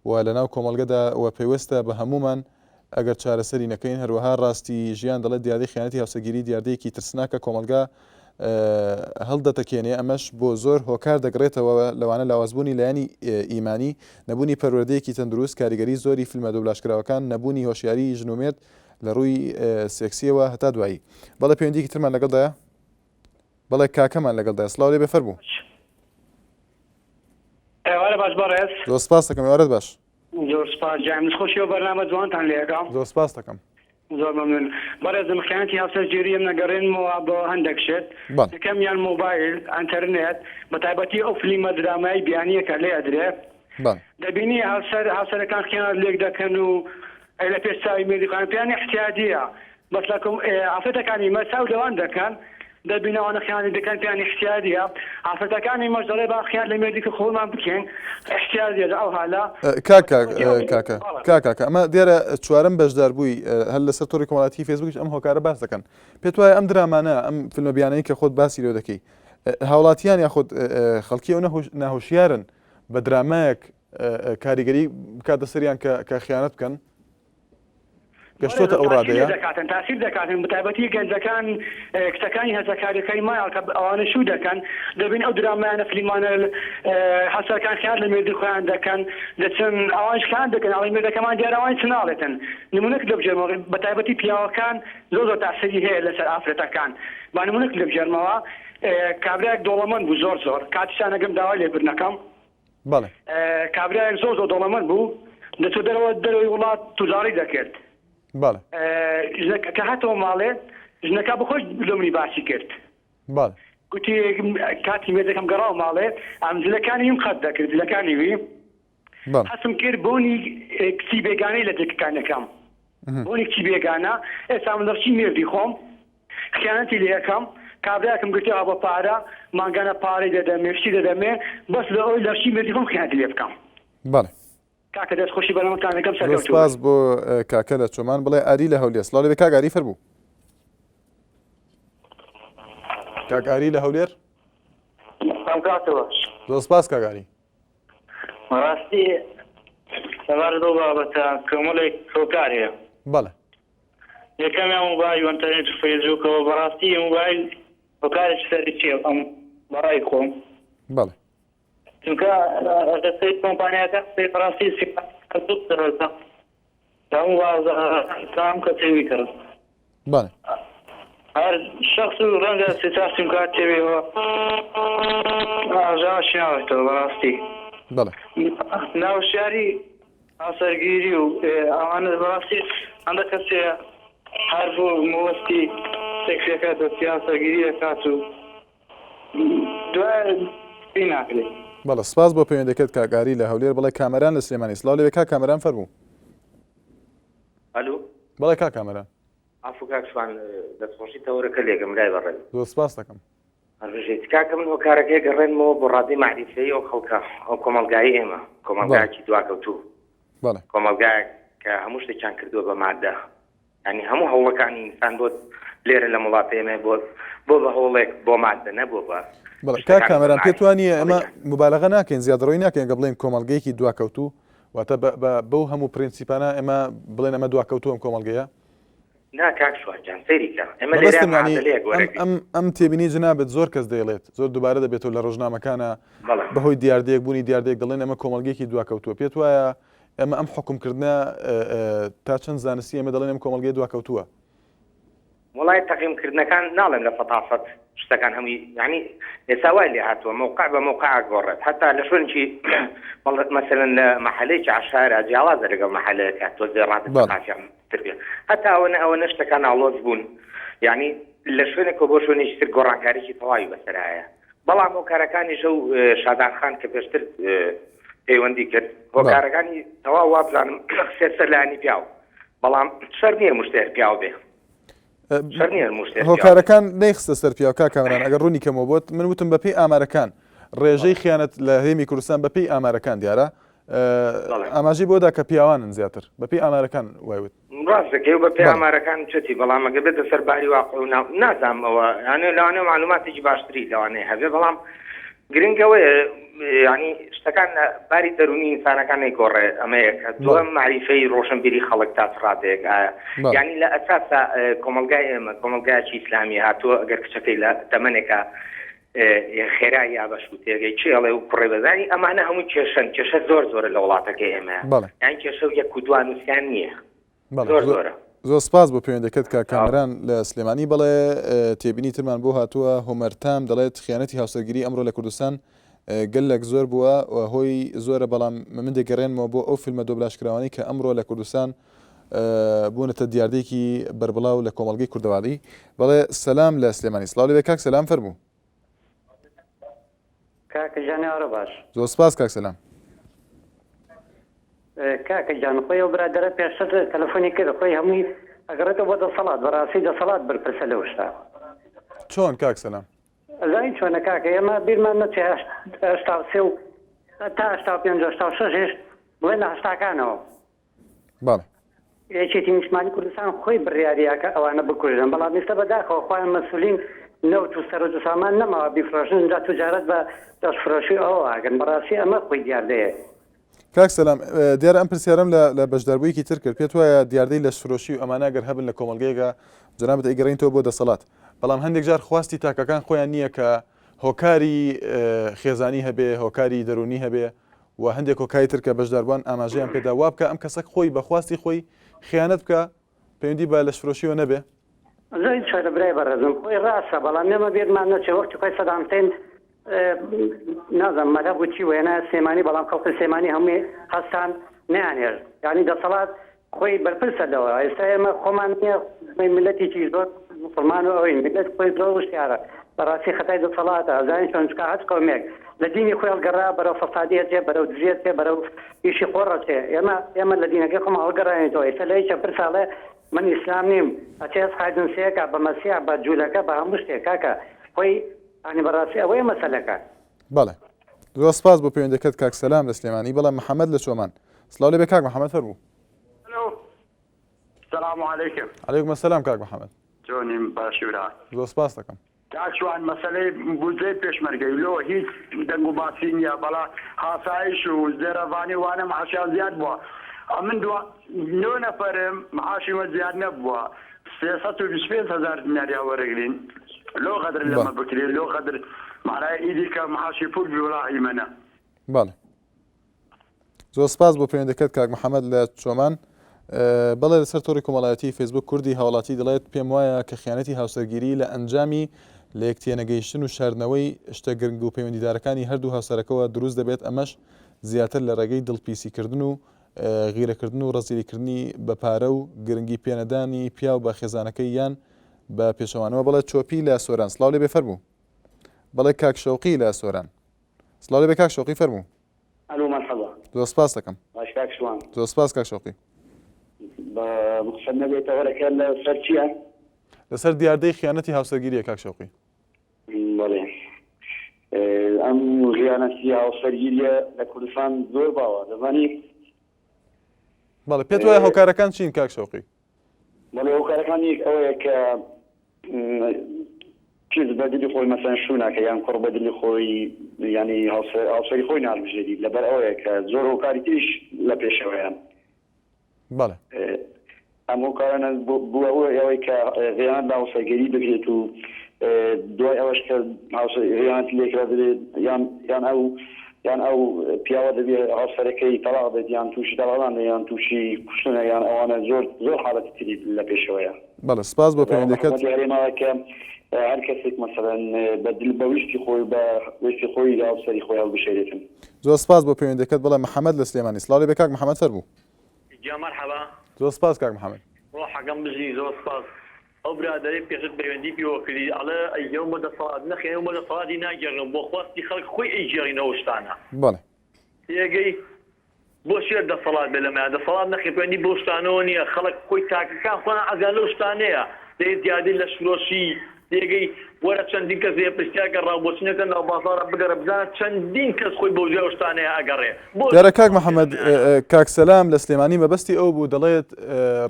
و لەناو کۆمەڵگەدا و پەیوەستە بە هەموومان. ئەگەر چارەسەری نەکەین، هەروەها ڕاستی ژیان دەڵێت دیاردەی خیانەتی هاوسەرگیری دیاردەیەکی ترسناکە کۆمەڵگا هەڵدەتەکێنێ، ئەمەش بۆ زۆر هۆکار دەگڕێتەوە لەوانە لاوازبوونی لایەنی ئیمانی، نەبوونی پەروەردەیەکی تەندروست، کاریگەری زۆری فیلمە دۆبلاژکراوەکان، نەبوونی هۆشیاری ژن و مێرد لە ڕووی سێکسیەوە هەتا دوایی. بەڵێ پەیوەندیەکی ترمان لەگەڵدایە؟ بەڵێ کاکەمان لەگەڵدایە سڵاو لێبێ فەرموو. ئێوارە باش بەڕێز. زۆر سپاس دەکەم ئێوارەت باش. زۆر سپاس جای من خۆشی ئەو بەرنامە جوانتان لێ ئەکەم. زۆر سپاست دەکەم. زۆر مەمنون بەڕێزم خیانەتی هاوسەرگیری ئەم نەگەڕێنمەوە بۆ هەندێک شت بەڵێ. یەکەمیان مۆبایل ئەنتەرنێت بەتایبەتی ئەو فلیمە درامای بیانیە کە لێ ئەدرێ بەڵێ. دەبینی هاوسەر هاوسەرەکان خیانەت لێک دەکەن و ئەی لە پێش چاوی مێردی خۆیان پێیان ئیعتیادیە بەس لە کۆم ئافرەتەکانی مە چاو لەوان دەکەن دەبینە ئەوانە خیانەت دەکەن پێیان ئیعتیادیە ئافرەتەکانی مەش دەڵێ با خیانەت لە مێردی خۆمان بکەین ئیعتیادیە لە ئەو هالە کاک کاک کاکە کاک کاکە ئەمە دیارە چوارەم بەشداربووی هەر لەسەر تۆڕی کۆمەڵایەتی فەیسبووکیش ئەم هۆکارە باس دەکەن پێت وایە ئەم درامانە ئەم فیلمە بیانەی کە خۆت باسی لێ دەکەی هاوڵاتیان یاخود خەڵکی ئەو ناهۆشیارن بە درامایەک کاریگەری بکاتە سەریان کە کە خیانەت بکەن؟ گەشتۆتە ئەو ڕادەیە؟ دەکاتن تاسیر دەکاتن بەتایبەتی گەنجەکان کچەکانی هەرزەکاریەکانی مایەڵ کە ئەوانە شوو دەکەن دەبین ئەو درامایانە فلیمانە هەرزەکان خیانەت لە مێردی خۆیان دەکەن دەچن ئەوانیش خیانەت دەکەن ئەڵێ مێردەکەمان دیارە ئەوانیش چ ناڵێتن نمونەک لەبژێرمەوە بەتایبەتی پیاوەکان زۆر زۆر تاسیری هەیە لەسەر ئافرەتەکان با نمونەک لەبژێرمەوە کابرایەک دەوڵەمەند بوو زۆر زۆر کاتیشان ئەگەم داوای لێبوردنەکەم بەڵێ. کابرایەک زۆر زۆر دەوڵەمەند بوو دەچوە دەرەوە دەرەوەی وڵات توجاڕی دەکرد. بەڵێ. ژنەکە کە هاتەوە ماڵێ ژنەکە بەخۆی لۆ منی باسی کرد. بەڵێ. گوتی کاتی مێردەکەم گەڕاوە ماڵێ ئەم جلەکانی ویم قەت دەکرد جلەکانی وی. بەڵێ. هەستم کرد بۆنی کچی بێگانەی لە جلکەکانەکەم. بۆنی کچی بێگانە ئێستا من دەڕچی مێردی خۆم خیانەتی لێ ئەکەم کابرایەکم گرتوە بە پارە مانگانە پارەی دەدەمێ شتی دەدەمێ بەس لە ئەوەی لەڕچی مێردی خۆم خیانەتی لێ بکەم. بەڵێ. کاکە دەست خۆشی بەرنامەتان دەکەم زۆر سەرکەوتوو بن. سپاس بۆ کاکە لە چۆمان بڵێ ئاری لە هەولێر سڵاو لێبێ کاک ئاری فەرموو. کاک ئاری لە هەولێر. ئەم کاتە باش. زۆر سپاس کاک ئاری. بەڕاستی سەبارەت بەو بابەتە کۆمەڵێک هۆکار هەیە. بەڵێ. یەکەمیان مۆبایل و ئەنتەرنێت و فەیسبووکەوە بەڕاستی مۆبایل هۆکارێکی سەرەکیە ئەم بەڕای خۆم. بەڵێ. چونکە ئەگەر سەیری کۆمپانیاکان بکەی بەڕاستی سیمکارتەکان زۆر زەرەردە هەموو بازاڕەکان کەسێ بیکڕن. بەڵێ. هەر شەخس و ڕەنگە سێ چوار سیمکارت تێبێەوە ئاژاوەشی ناوێتەوە بەڕاستی. بەڵێ. ناوشیاری هاوسەرگیری و ئەوانە بەڕاستی هەندە کەس هەیە هەر بۆ مەبەستی سێکسیەکە دەستی هاوسەرگیری دەکات و دوای پێی ناکرێت. بەڵێ سپاس بۆ پەیوەندەکەت کاک ئاری لە هەولێر بەڵێ کامەران لە سلێمانی سڵاو لێبێ کاک کامەران فەرموو. ئەلو. بەڵێ کاک کامەران. عەفو کاک شوان دەستخۆشی تەوەرەکە لێکەم برای بەڕێز. زۆر سپاست دەکەم. هەر بژیت کاکە من هۆکارەکەی گەڕێنمەوە بۆ ڕادەی مەعریفەیی ئەو خەڵکە ئەو کۆمەڵگای ئێمە کۆمەڵگایەکی دواکەوتوو بەڵێ. کۆمەڵگایەک کە هەموو شتێکیان کردووە بە مادە یانی هەموو هەوڵەکانی ئینسان بۆ لێرە لەم وڵاتە ئێمە بۆ بۆ بە هەوڵێک بۆ مادە نەبووە بە بەڵێ کاک کامەران پێت وا نییە ئێمە موبالەغە ناکەین زیادەڕۆیی ناکەین گە بڵێین کۆمەڵگەیەکی دواکەوتوو واتە بەو هەموو پرینسیپانە ئێمە بڵێن ئەمە دواکەوتوو ئەم کۆمەڵگەیە؟ نا کاک شوان جان سەیری کە ئێمە لێرە مەبەستم یانی معادەلەیەک ئەم وەرەگرین. ئەم ئەم تێبینی جنابت زۆر کەس دەیڵێت زۆر دووبارە دەبێتەوە لە ڕۆژنامەکانا بەڵێ. بەهۆی دیاردەیەک بوونی دیاردەیەک دەڵێن ئەمە کۆمەڵگەیەکی دواکەوتووە پێت وایە ئێمە ئەم حوکمکردنە تا چەند زانستی ئێمە دەڵێن ئەم کۆمەڵگەیە دواکەوتووە؟ وەڵای تەقیم کردنەکان ناڵێم لە سەتاسەت شتەکان هەمووی یانی ئێستا وای لێ هاتووە مەوقع بە مەوقع ئەگۆڕێت هەتا لە شوێنکی مەسەلەن لە مەحەلەیەکی عەشایەرا جیاوازە لەگەڵ مەحەلەیەکە تۆزێ ڕادە بەڵێ. سەقافیان تر بێ هەتا ئەوەنە ئەوەنە شتەکان ئاڵۆز بوون یانی لە شوێنێکەوە بۆ شوێنێکی تر گۆڕانکاریی تەواوی بەسەرایە بەڵام هۆکارەکانیش ئەو شادان خان کە پێشتر پەیوەندی کرد هۆکارەکانی تەواو وابزانم خسێ سەر لایەنی پیاو بەڵام شەر نییە مشتێر پیاو بێ شەر نییە مشتێر هۆکارەکان نەیخستە سەر پیاو کاک کامەران ئەگەر ڕوونی کەمەوە بۆت من وتم بەپێی ئامارەکان ڕێژەی خیانەت لە هەرێمی کوردستان بەپێی ئامارەکان دیارە ئاماژەی بۆدا کە پیاوانن زیاتر بەپێی ئامارەکان وای وت. ڕاست دەکەی و بەپێی ئامارەکان چەتی بەڵام ئەگەر بێتە سەر باری واقع و نازانم ئەوە یانێ لەوانەیە معلوماتێکی باشتری لەوانەیە هەبێ بەڵام. گرنگ ئەوەیە یانی شتەکان باری دەروونی ئینسانەکان نەیگۆڕێ ئەمە یەکە دووەم مەعریفەی ڕۆشنبیری خەڵک تا چ ڕادەیەک ئایا یانی لە ئەساسا کۆمەڵگای ئێمە کۆمەڵگایەکی ئیسلامی هاتووە ئەگەر کچەکەی لە تەمەنێکا خێرا یا بە شووتێگەی کێ ئەڵێ و کوڕێ بەزانی ئەمانە هەموو کێشەن کێشە زۆر زۆرە لە وڵاتەکەی ئێمە یان کێشە و یەک و دوان و سیان نییە. بەڵێ زۆر زۆرە. زۆر سپاس بۆ پەیوەندەکەت کاک کامەران لە سلێمانی بەڵێ تێبینی ترمان بۆ هاتووە هۆمەر تام دەڵێت خیانەتی هاوسەرگیری ئەمڕۆ لە کوردستان گەلەک زۆر بووە و هۆی زۆرە بەڵام من دەگەڕێنمەوە بۆ ئەو فیلمە دۆبلاژکراوانەی کە ئەمڕۆ لە کوردستان بوونەتە دیاردەیەکی بەربڵاو لە کۆمەڵگەی کوردەواری بەڵێ سەلام لە سلێمانی سڵاو لێ کاک سەلام فەرموو کاکە گیان ئێوارە باش. زۆر سپاس کاک سەلام. کاکە گیان خۆی ئەو برادەرە پێشتر تەلەفۆنی کرد خۆی هەمووی ئەگەڕێتەوە بۆ دەسەڵات بەڕاستی دەسەڵات بەرپرسە لەو شتە. چۆن کاک سەلام؟ ئەزانی چۆنە کاکە ئێمە بیرمان نەچێ 83 و تا 85 86 هێشت بڵێن لە هەشتاکانەوە بەڵێ. یەکێتی نیشتمانی کوردستان خۆی بڕیاریا کە ئەوانە بکوژن بەڵام ئیستا بەداخەوە خۆیان مەسولین نەوت و سەروەت و سامان نەماوە بیفرۆشن ئینجا توجارەت بە دەستفرۆشی ئەوەوە ئەکەن بەڕاستی ئەمە خۆی دیاردەیە. کاک سەلام دیارە ئەم پرسیارەم لە لە بەشداربوویەکی تر کرد پێت وایە دیاردەی لەشفرۆشی و ئەمانە گەر هەبن لە کۆمەڵگەیەکا جەنابت ئەیگەڕێنیتەوە بۆ دەسەڵات بەڵام هەندێک جار خواستی تاکەکان خۆیان نییە کە هۆکاری خێزانی هەبێ هۆکاری دەروونی هەبێ و هەندێک هۆکاری تر کە بەشداربووان ئاماژەیان پێدا وا بکا ئەم کەسە خۆی بە خواستی خۆی خیانەت بکا پەیوەندی بە لەشفرۆشیەوە نەبێ؟ زۆر چۆنە برای بەڕێزم خۆی ڕاستە بەڵام ئێمە بیرمان نەچێ وەختی خۆی سەدام حسین نازانم مەذهەب و چی وێنا سلێمانی بەڵام خەڵکی سلێمانی هەمووی هەستان نەیانهێشت یانی دەسەڵات خۆی بەرپرسە لەوە ئێستا ئێمە خۆمان نییە میللەتێکی زۆر موسڵمان و ئەوەین میللەت خۆی زۆر وشیارە بەڕاستی خەتای دەسەڵاتە ئەزانین چۆن چکا هەچ قەومێک لە دینی خۆی هەڵگەڕا بەرەو فەسادی ئەچێ بەرەو دزی ئەچێ بەرەو ئیشی قۆڕ ئەچێ ئێمە ئێمە لە دینەکەی خۆمان هەڵگەڕاوینەوە ئێستا لە یەکێ پرسە ئەڵێ من ئیسلام نیم ئەچێ ئەسحای جنسیەکە بە مەسیح بە جوولەکە بە هەموو شتێک کاکە خۆی یانی بەڕاستی ئەوەیە مەسەلەکە. بەڵێ زۆر سپاس بۆ پەیوەندەکەت کاک سەلام لە سلێمانی بەڵێ محەمەد لە چۆمان سڵاو لێبێ کاک محەمەد فەرموو. الو سلام علیکم. علیکم السلام کاک محەمەد. چۆنی باشی برا. زۆر سپاست دەکەم. کاک شوان مەسەلەی بودجەی پێشمەرگەی لۆ هیچ دەنگ و باسی نیە بەڵا هاسایش و زێرەڤانی وانە معاشیان زیاد بوە ئەمن دوا نۆ نەفەرم معاشی مە زیاد نەبوە 325 هەزار دیناریان وەرەگرین لۆ غەدر لەمە بکرێ لۆ غەدر معنای ئیدی کە معاشی پول بی وڵا ئیمەنە. بەڵێ زۆر سپاس بۆ پەیوەندەکەت کاک محەممەد لە چۆمان بەڵێ لەسەر تۆڕی کۆمەڵایەتی فەیسبوک کوردی هاوڵاتی دەڵێت پێم وایە کە خیانەتی هاوسەرگیری لە ئەنجامی لە یەکتێنەگەیشتن و شاردنەوەی شتە گرنگ و پەیوەندیدارەکانی هەردوو هاوسەرەکەوە دروست دەبێت ئەمەش زیاتر لە ڕێگەی دڵپیسیکردن و غیرەکردن و ڕەزیلیکردنی بە پارە و گرنگی پێنەدانی پیاو بە خێزانەکەی یان بە پێچەوانەوە بەڵێ چۆپی لە سۆران سڵاو لێ بێ فەرموو بەڵێ کاک شەوقی لە سۆران سڵاو لێ بێ کاک شەوقی فەرموو. ئەلو مەرحەبا. زۆر سپاس دەکەم. باش کاک شوان. زۆر سپاس کاک شەوقی. بە مقصد نەبێت تەوەرەکە لە سەر چییە؟ لەسەر دیاردەی خیانەتی هاوسەرگیریە کاک شەوقی. بەڵێ ئەم خیانەتی هاوسەرگیریە لە کوردستان زۆر باوە دەزانی. بەڵێ پێت وایە هۆکارەکان چین کاک شەوقی؟ بەڵێ هۆکارەکان یەک ئەوەیە کە کچ بە دلی خۆی مەسەن شوو ناکە یان کوڕ بە دلی خۆی ینی هاوسەری خۆی نالبژێری لەبەر ئەوەیە کە زۆر هۆکاری تریش لە پێشەوەیان. بەڵێ. ئەم هۆکارانە بووە هۆی ئەوەی کە غیانەت لە هاوسەرگیری بکرێت و دوای ئەوەش کە غیانەتی لێکرا دەبێت یان یان ئەو یان ئەو پیاوە دەبێت هاوسەرەکەی تەڵاق بێت یان تووشی تەڵاقدان بێت یان تووشی کوشتنە یان ئەوانە زۆر زۆر حاڵەتی تری لە پێشەوەیە. بەڵێ سپاس بۆ پەیوەندیەکەت. حکومەتی هەرێمەوە کە هەر کەسێک مەسەلەن بە دل بە ویستی خۆی بە ویستی خۆی هاوسەری خۆی هەڵبژێرێتن. زۆر سپاس بۆ پەیوەندیەکەت بەڵێ محەمەد لە سلێمانی سڵاو لێبێ کاک محەمەد فەرموو. گیان مەرحەبا. زۆر سپاس کاک محمد. ڕۆحەکەم بژی زۆر سپاس. ئەو برادەرەی پێشتر پەیوەندی پێوە کردی ئەڵێ ئەیگێڕم بۆ دەسەڵات نەخێر ئێمە بۆ دەسەڵاتی ناگێڕین بۆ خواستی خەڵک خۆی ئەیگێڕین ئەو شتانە. بەڵێ. تێگەی بۆ چی دەسەڵات بێ لەمەیا دەسەڵات نەخێر پەیوەندی بەو شتانەوە نییە خەڵک خۆی تاکەکان خۆیان حەزیان لەو شتانەیە دەی زیادەی لەشفرۆشی تێگەی وەرە چەندین کەس هەیە پرسیار کە ڕاوبۆچونەکە ناو بازاڕە بگەڕێ بزانە چەندین کەس خۆی بەوجۆرە ئەو شتانەیە ئەگەڕێ بۆ دیارە کاک محەمەد کاک سەلام لە سلێمانی مەبەستی ئەو بوو دەڵێت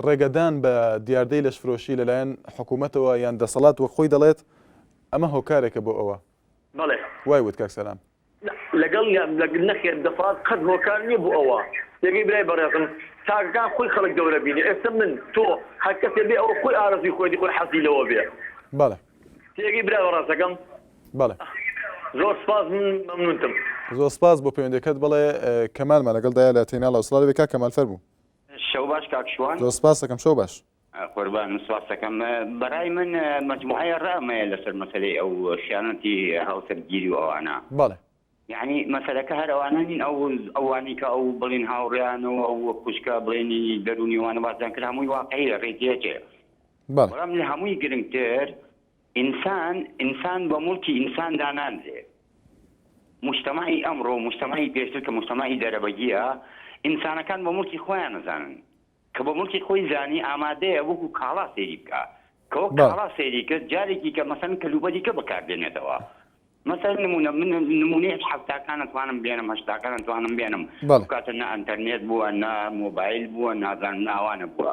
ڕێگەدان بە دیاردەی لەشفرۆشی لەلایەن حکوومەتەوە یان دەسەڵات وەک خۆی دەڵێت ئەمە هۆکارێکە بۆ ئەوە بەڵێ وای وت کاک سەلام. لەگەڵ یان نەخێر دەسەڵات قەت هۆکار نییە بۆ ئەوە تێگەی برای بەڕێزم تاکەکان خۆی خەڵک گەورە بینێ ئێستا من تۆ هەر کەسێ بێ ئەوە خۆی ئارەزوی خۆیەتی خۆی حەزی لەوە بێ بەڵێ. تێگەی برا بەڕێزەکەم. بەڵێ. زۆر سپاس من مەمنونتم. زۆر سپاس بۆ پەیوەندیەکەت بەڵێ کەمالمان لەگەڵ دایە لە تەیناڵەوە سڵاو لێبێ کاک کەمال فەرموو. شەو باش کاک شوان. زۆر سپاس دەکەم شەو باش. قوربان سپاست دەکەم بەڕای من مەجموعەیە ڕام هەیە لەسەر مەسەلەی ئەو خیانەتی هاوسەرگیری و ئەوانە. بەڵێ. یەعنی مەسەلەکە هەر ئەوانە نین ئەو ئەوانەی کە ئەو بڵین هاوڕێیان و ئەو خوشکە بڵێنی دەروونی وانە باسیان کرد هەمووی واقعیە ڕێکیەکێ. بەڵێ. بەڵام لە هەمووی گرنگتر ئینسان ئینسان بە موڵکی ئینسان دانانرێ. موجتەمەعی ئەمڕۆ و موجتەمەعی پێشتر کە موجتەمەعی دەرەبەگییە ئینسانەکان بە موڵکی خۆیان ئەزانن. کە بە موڵکی خۆی زانی ئامادەیە وەکو کاڵا سەیری بکا. کە وەک کاڵا سەیری کرد جارێکی کە مەسەلەن کەلوپەلی کە بەکار دێنێتەوە. مەسەلەن نموونە من نموونەی حەفتاکان ئەتوانم بێنم هەشتاکان ئەتوانم بێنم. ئەو کاتە نە ئەنتەرنێت بووە نە مۆبایل بووە نازانم نە ئەوانە بووە.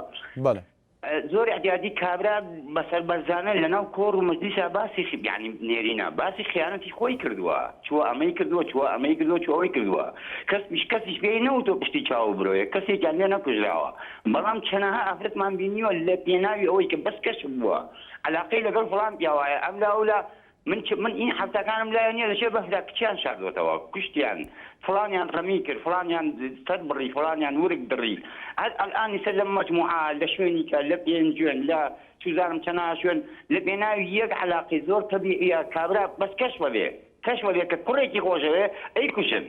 زۆر ئیعتیادی کابرا بە سەربەرزانە لەناو کۆڕ و مەجلیسا باسی یانی نێرینە باسی خیانەتی خۆی کردووە چووە ئەمەی کردووە چووە ئەمەی کردووە چووە ئەوەی کردووە کەس کەسیش پێی نەوتووە پشتی چاو و برۆیە کەسێکیان لێ نەکوژراوە بەڵام چەنەها ئافرەتمان بینیوە لە پێناوی ئەوەی کە بەس کەشف بووە عەلاقەی لەگەڵ فڵان پیاوایە ئەملا ئەولا من چ من این حەفتاکانم لایە نیە لەژێر بەفرا کچیان شاردۆتەوە کوشتیان فڵانیان ڕەمی کرد فڵانیان سەر بڕی فڵانیان ورگ دڕی هەر ئەلئان ئیسە لەم مەجموعە لە شوێنی کە لە پێنجوێن لە چوزانم چەناها شوێن لە پێناوی یەک عەلاقەی زۆر تەبیعیە کابرا بەس کەشفە بێ کەشفە بێ کە کوڕێکی خۆشەوێ ئەیکوژن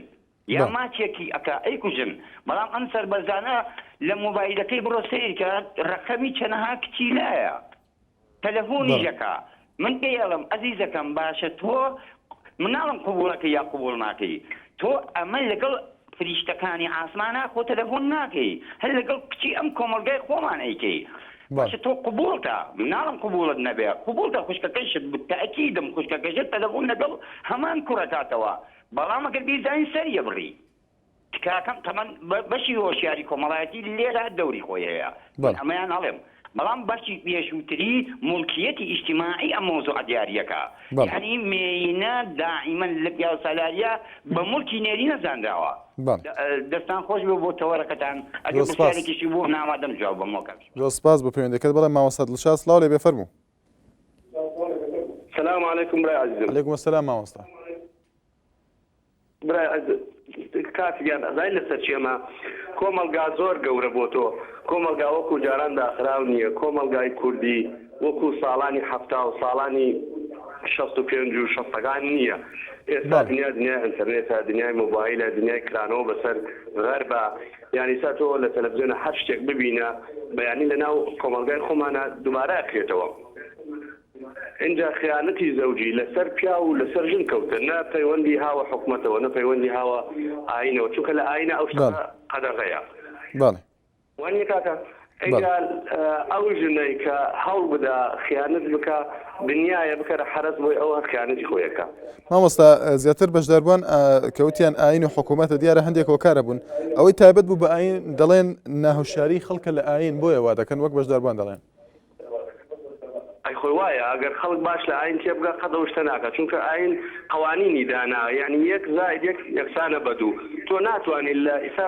یا ماچێکی ئەکا ئەیکوژن بەڵام ئەم سەربەرزانە لە مۆبایلەکەی بڕۆ سەیرکە ڕەقەمی چەنەها کچی لایە تەلەفۆنیش ئەکا من پێی ئەڵێم ئەزیزەکەم باشە تۆ مناڵم قبوڵەکەی یا قبوڵ ناکەی تۆ ئەمە لەگەڵ فریشتەکانی ئاسمانا خۆ تەلەفۆن ناکەی هەر لەگەڵ کچی ئەم کۆمەڵگای خۆمان ئەیکەی باشە تۆ قبوڵتە مناڵم قبوڵت نەبێ قبوڵتە خوشکەکەیشت تەئکیدم خوشکەکەشت تەلەفۆن لەگەڵ هەمان کوڕەکاتەوە بەڵام ئەگەر بیزانین سەری ئەبڕی تکاکەم تەمەن بەشی هۆشیاری کۆمەڵایەتی لێرە دەوری خۆی هەیە من ئەمەیان ئەڵێم بەڵام بەشی پێشووتری موڵکیەتی ئیجتیماعی ئەم مەوزوعە دیاریەکا یانی مێینە دائیمەن لە پیاوسالاریە بە موڵکی نێرینە زانراوە دەستان خۆش بێ بۆ تەوەرەکەتان ئەگەر پرسیارێکیشی بوو من ئامادەم جواب بەمەوە کاک زۆر سپاس بۆ پەیوەندیەکەت بەڵێ مامۆستا دڵشاد سڵاو لێ بێ فەرموو. سلام علیکم برای عزیزم. علیکم السلام مامۆستا. برای عەزیز کاک گیان ئەزانی لەسەر چی ئەمە کۆمەڵگا زۆر گەورە بۆ تۆ کۆمەڵگا وەکو جاران داخراو نییە کۆمەڵگای کوردی وەکو ساڵانی حەفتا و ساڵانی 65 و شەستەکان نییە ئێستا دنیا دنیای ئینتەرنێتە دنیای مۆبایلە دنیای کرانەوە بەسەر غەربە یانی سا تۆ لە تەلەفزیۆنە هەر شتێک ببینە بەیانی لەناو کۆمەڵگای خۆمانە دووبارە ئەکرێتەوە. ئینجا خیانەتی زەوجی لەسەر پیاو و لەسەر ژن کەوتە نە پەیوەندی هاوە حکومەتەوە نە پەیوەندی هاوە ئاینەوە چونکە لە ئاینە ئەو شتە قەدەغەیە. بەڵێ. وانیە کاکە؟ ئینجا ئەو ژنەی کە هەوڵ بدا خیانەت بکا دنیایە بکەرە حەرەس بۆی ئەو هەر خیانەتی خۆی ئەکا. مامۆستا زیاتر بەشداربووان کە وتیان ئاین و حکوومەتە دیارە هەندێک هۆکارە بوون ئەوەی تایبەت بوو بە ئاین دەڵێن ناهوشیاری خەڵکە لە ئاین بۆیە وا دەکەن وەک بەشداربووان دەڵێن. ئەی خۆی وایە ئەگەر خەڵک باش لە ئاین تێبگا قەت ئەو شتە ناکا چونکە ئاین قەوانینی دانا یانی یەک زائد یەک یەکسانە بە دوو تۆ ناتوانی لە ئیسا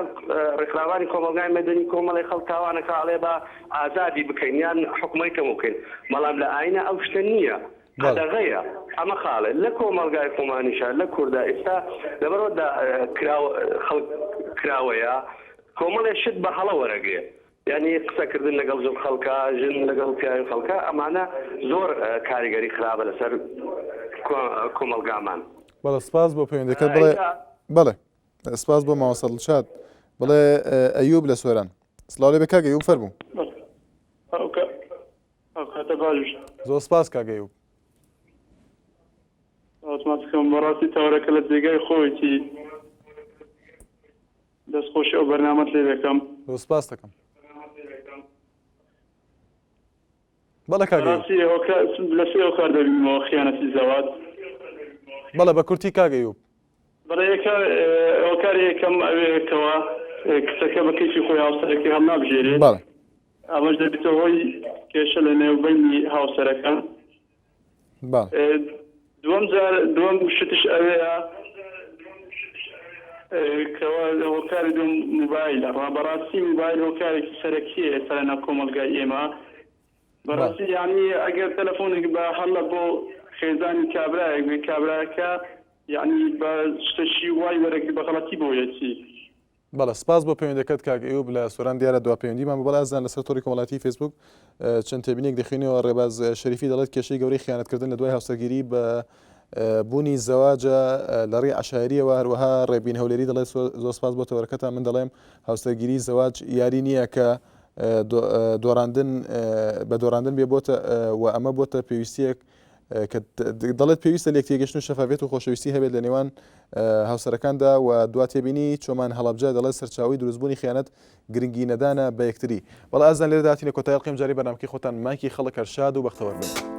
ڕێکخراوانی کۆمەڵگای مەدەنی کۆمەڵی خەڵک تاوانەکە ئەڵێ با ئازادی بکەین یان حکومەی کەمو بکەین بەڵام لە ئاینە ئەو شتە نییە قەدەغەیە ئەمە خاڵێ لە کۆمەڵگای خۆمانیشا لە کوردا ئیستا لەبەرەوە کراوە خەڵک کراوەیە کۆمەڵێ شت بە هەڵە وەرەگرێ یانی قسە کردن لەگەڵ ژن خەڵکا ژن لەگەڵ پیاوی خەڵکا ئەمانە زۆر کاریگەری خراپە لەسەر کۆمەڵگامان. بەڵێ سپاس بۆ پەیوەندەکەت بڵێ بەڵێ سپاس بۆ مامۆستا دڵشاد بڵێ ئەیوب لە سۆران سڵاو لێ بێ کاک ئەیوب فەرموو. زۆر سپاس کاک ئەیوب. بەڕاستی تەوەرەکە لە جێگای خۆیەتی. دەست خۆشی ئەو بەرنامەت لێ دەکەم. زۆر سپاست دەکەم. بەڵێ کاک ئەیوب. بەڕاستی هۆکار لە سێ هۆکار دەبینمەوە خیانەتی زەوات. بەڵێ بە کورتی کاک ئەیوب. بەڵێ یەکە هۆکاری یەکەم ئەوەیە کەوا کچەکە بە کەیفی خۆی هاوسەرەکەی هەڵنابژێرێت. بەڵێ. ئەمەش دەبێتە هۆی کێشە لە نێوبەینی هاوسەرەکان. بەڵێ. دووەم جار دووەم شتیش ئەوەیە. کەوا هۆکاری دوم موبایلە ڕا بەڕاستی موبایل هۆکارێکی سەرەکیە ئێستا لە ناو کۆمەڵگای ئێمە بەڕاستی یانی ئەگەر تەلەفۆنێک بە هەڵە بۆ خێزانی کابرایەک بێ کابراکە یانی بە شتەکی وای وەرەگری بە غەڵەتی بۆیەتی. بەڵێ سپاس بۆ پەیوەندەکەت کاک ئەیوب لە سۆران دیارە دوا پەیوەندیمان بوو بەڵێ ئازیزان لەسەر تۆڕی کۆمەڵایەتی فەیسبوک چەند تێبینێک دەخوێنەوە ڕێباز شەریفی دەڵێت کێشەی گەورەی خیانەتکردن لە دوای هاوسەرگیری بە بوونی زەواجە لە ڕێی عەشایریەوە هەروەها ڕێبین هەولێری دەڵێت زۆر سپاس بۆ تەوەرەکەتان من دەڵێم هاوسەرگیری زەواج یاری نییە کە دۆڕاندن بە دۆڕاندن بێ بۆتە و ئەمە بۆتە پێویستیەک کە دەڵێت پێویستە لێکتێگەشتن و شەفافیەت و خۆشەویستی هەبێت لە نێوان هاوسەرەکاندا و دوا تێبینی چۆمان هەڵەبجە دەڵێت سەرچاوەی دروستبوونی خیانەت گرنگی نەدانە بە یەکتری. بەڵێ ئازیزان لێرەدا هاتینە کۆتایی ئەڵقەی ئەمجارەی بەرنامەکەی خۆتان مایکی خەڵک هەر شاد و بەختەوەر بن.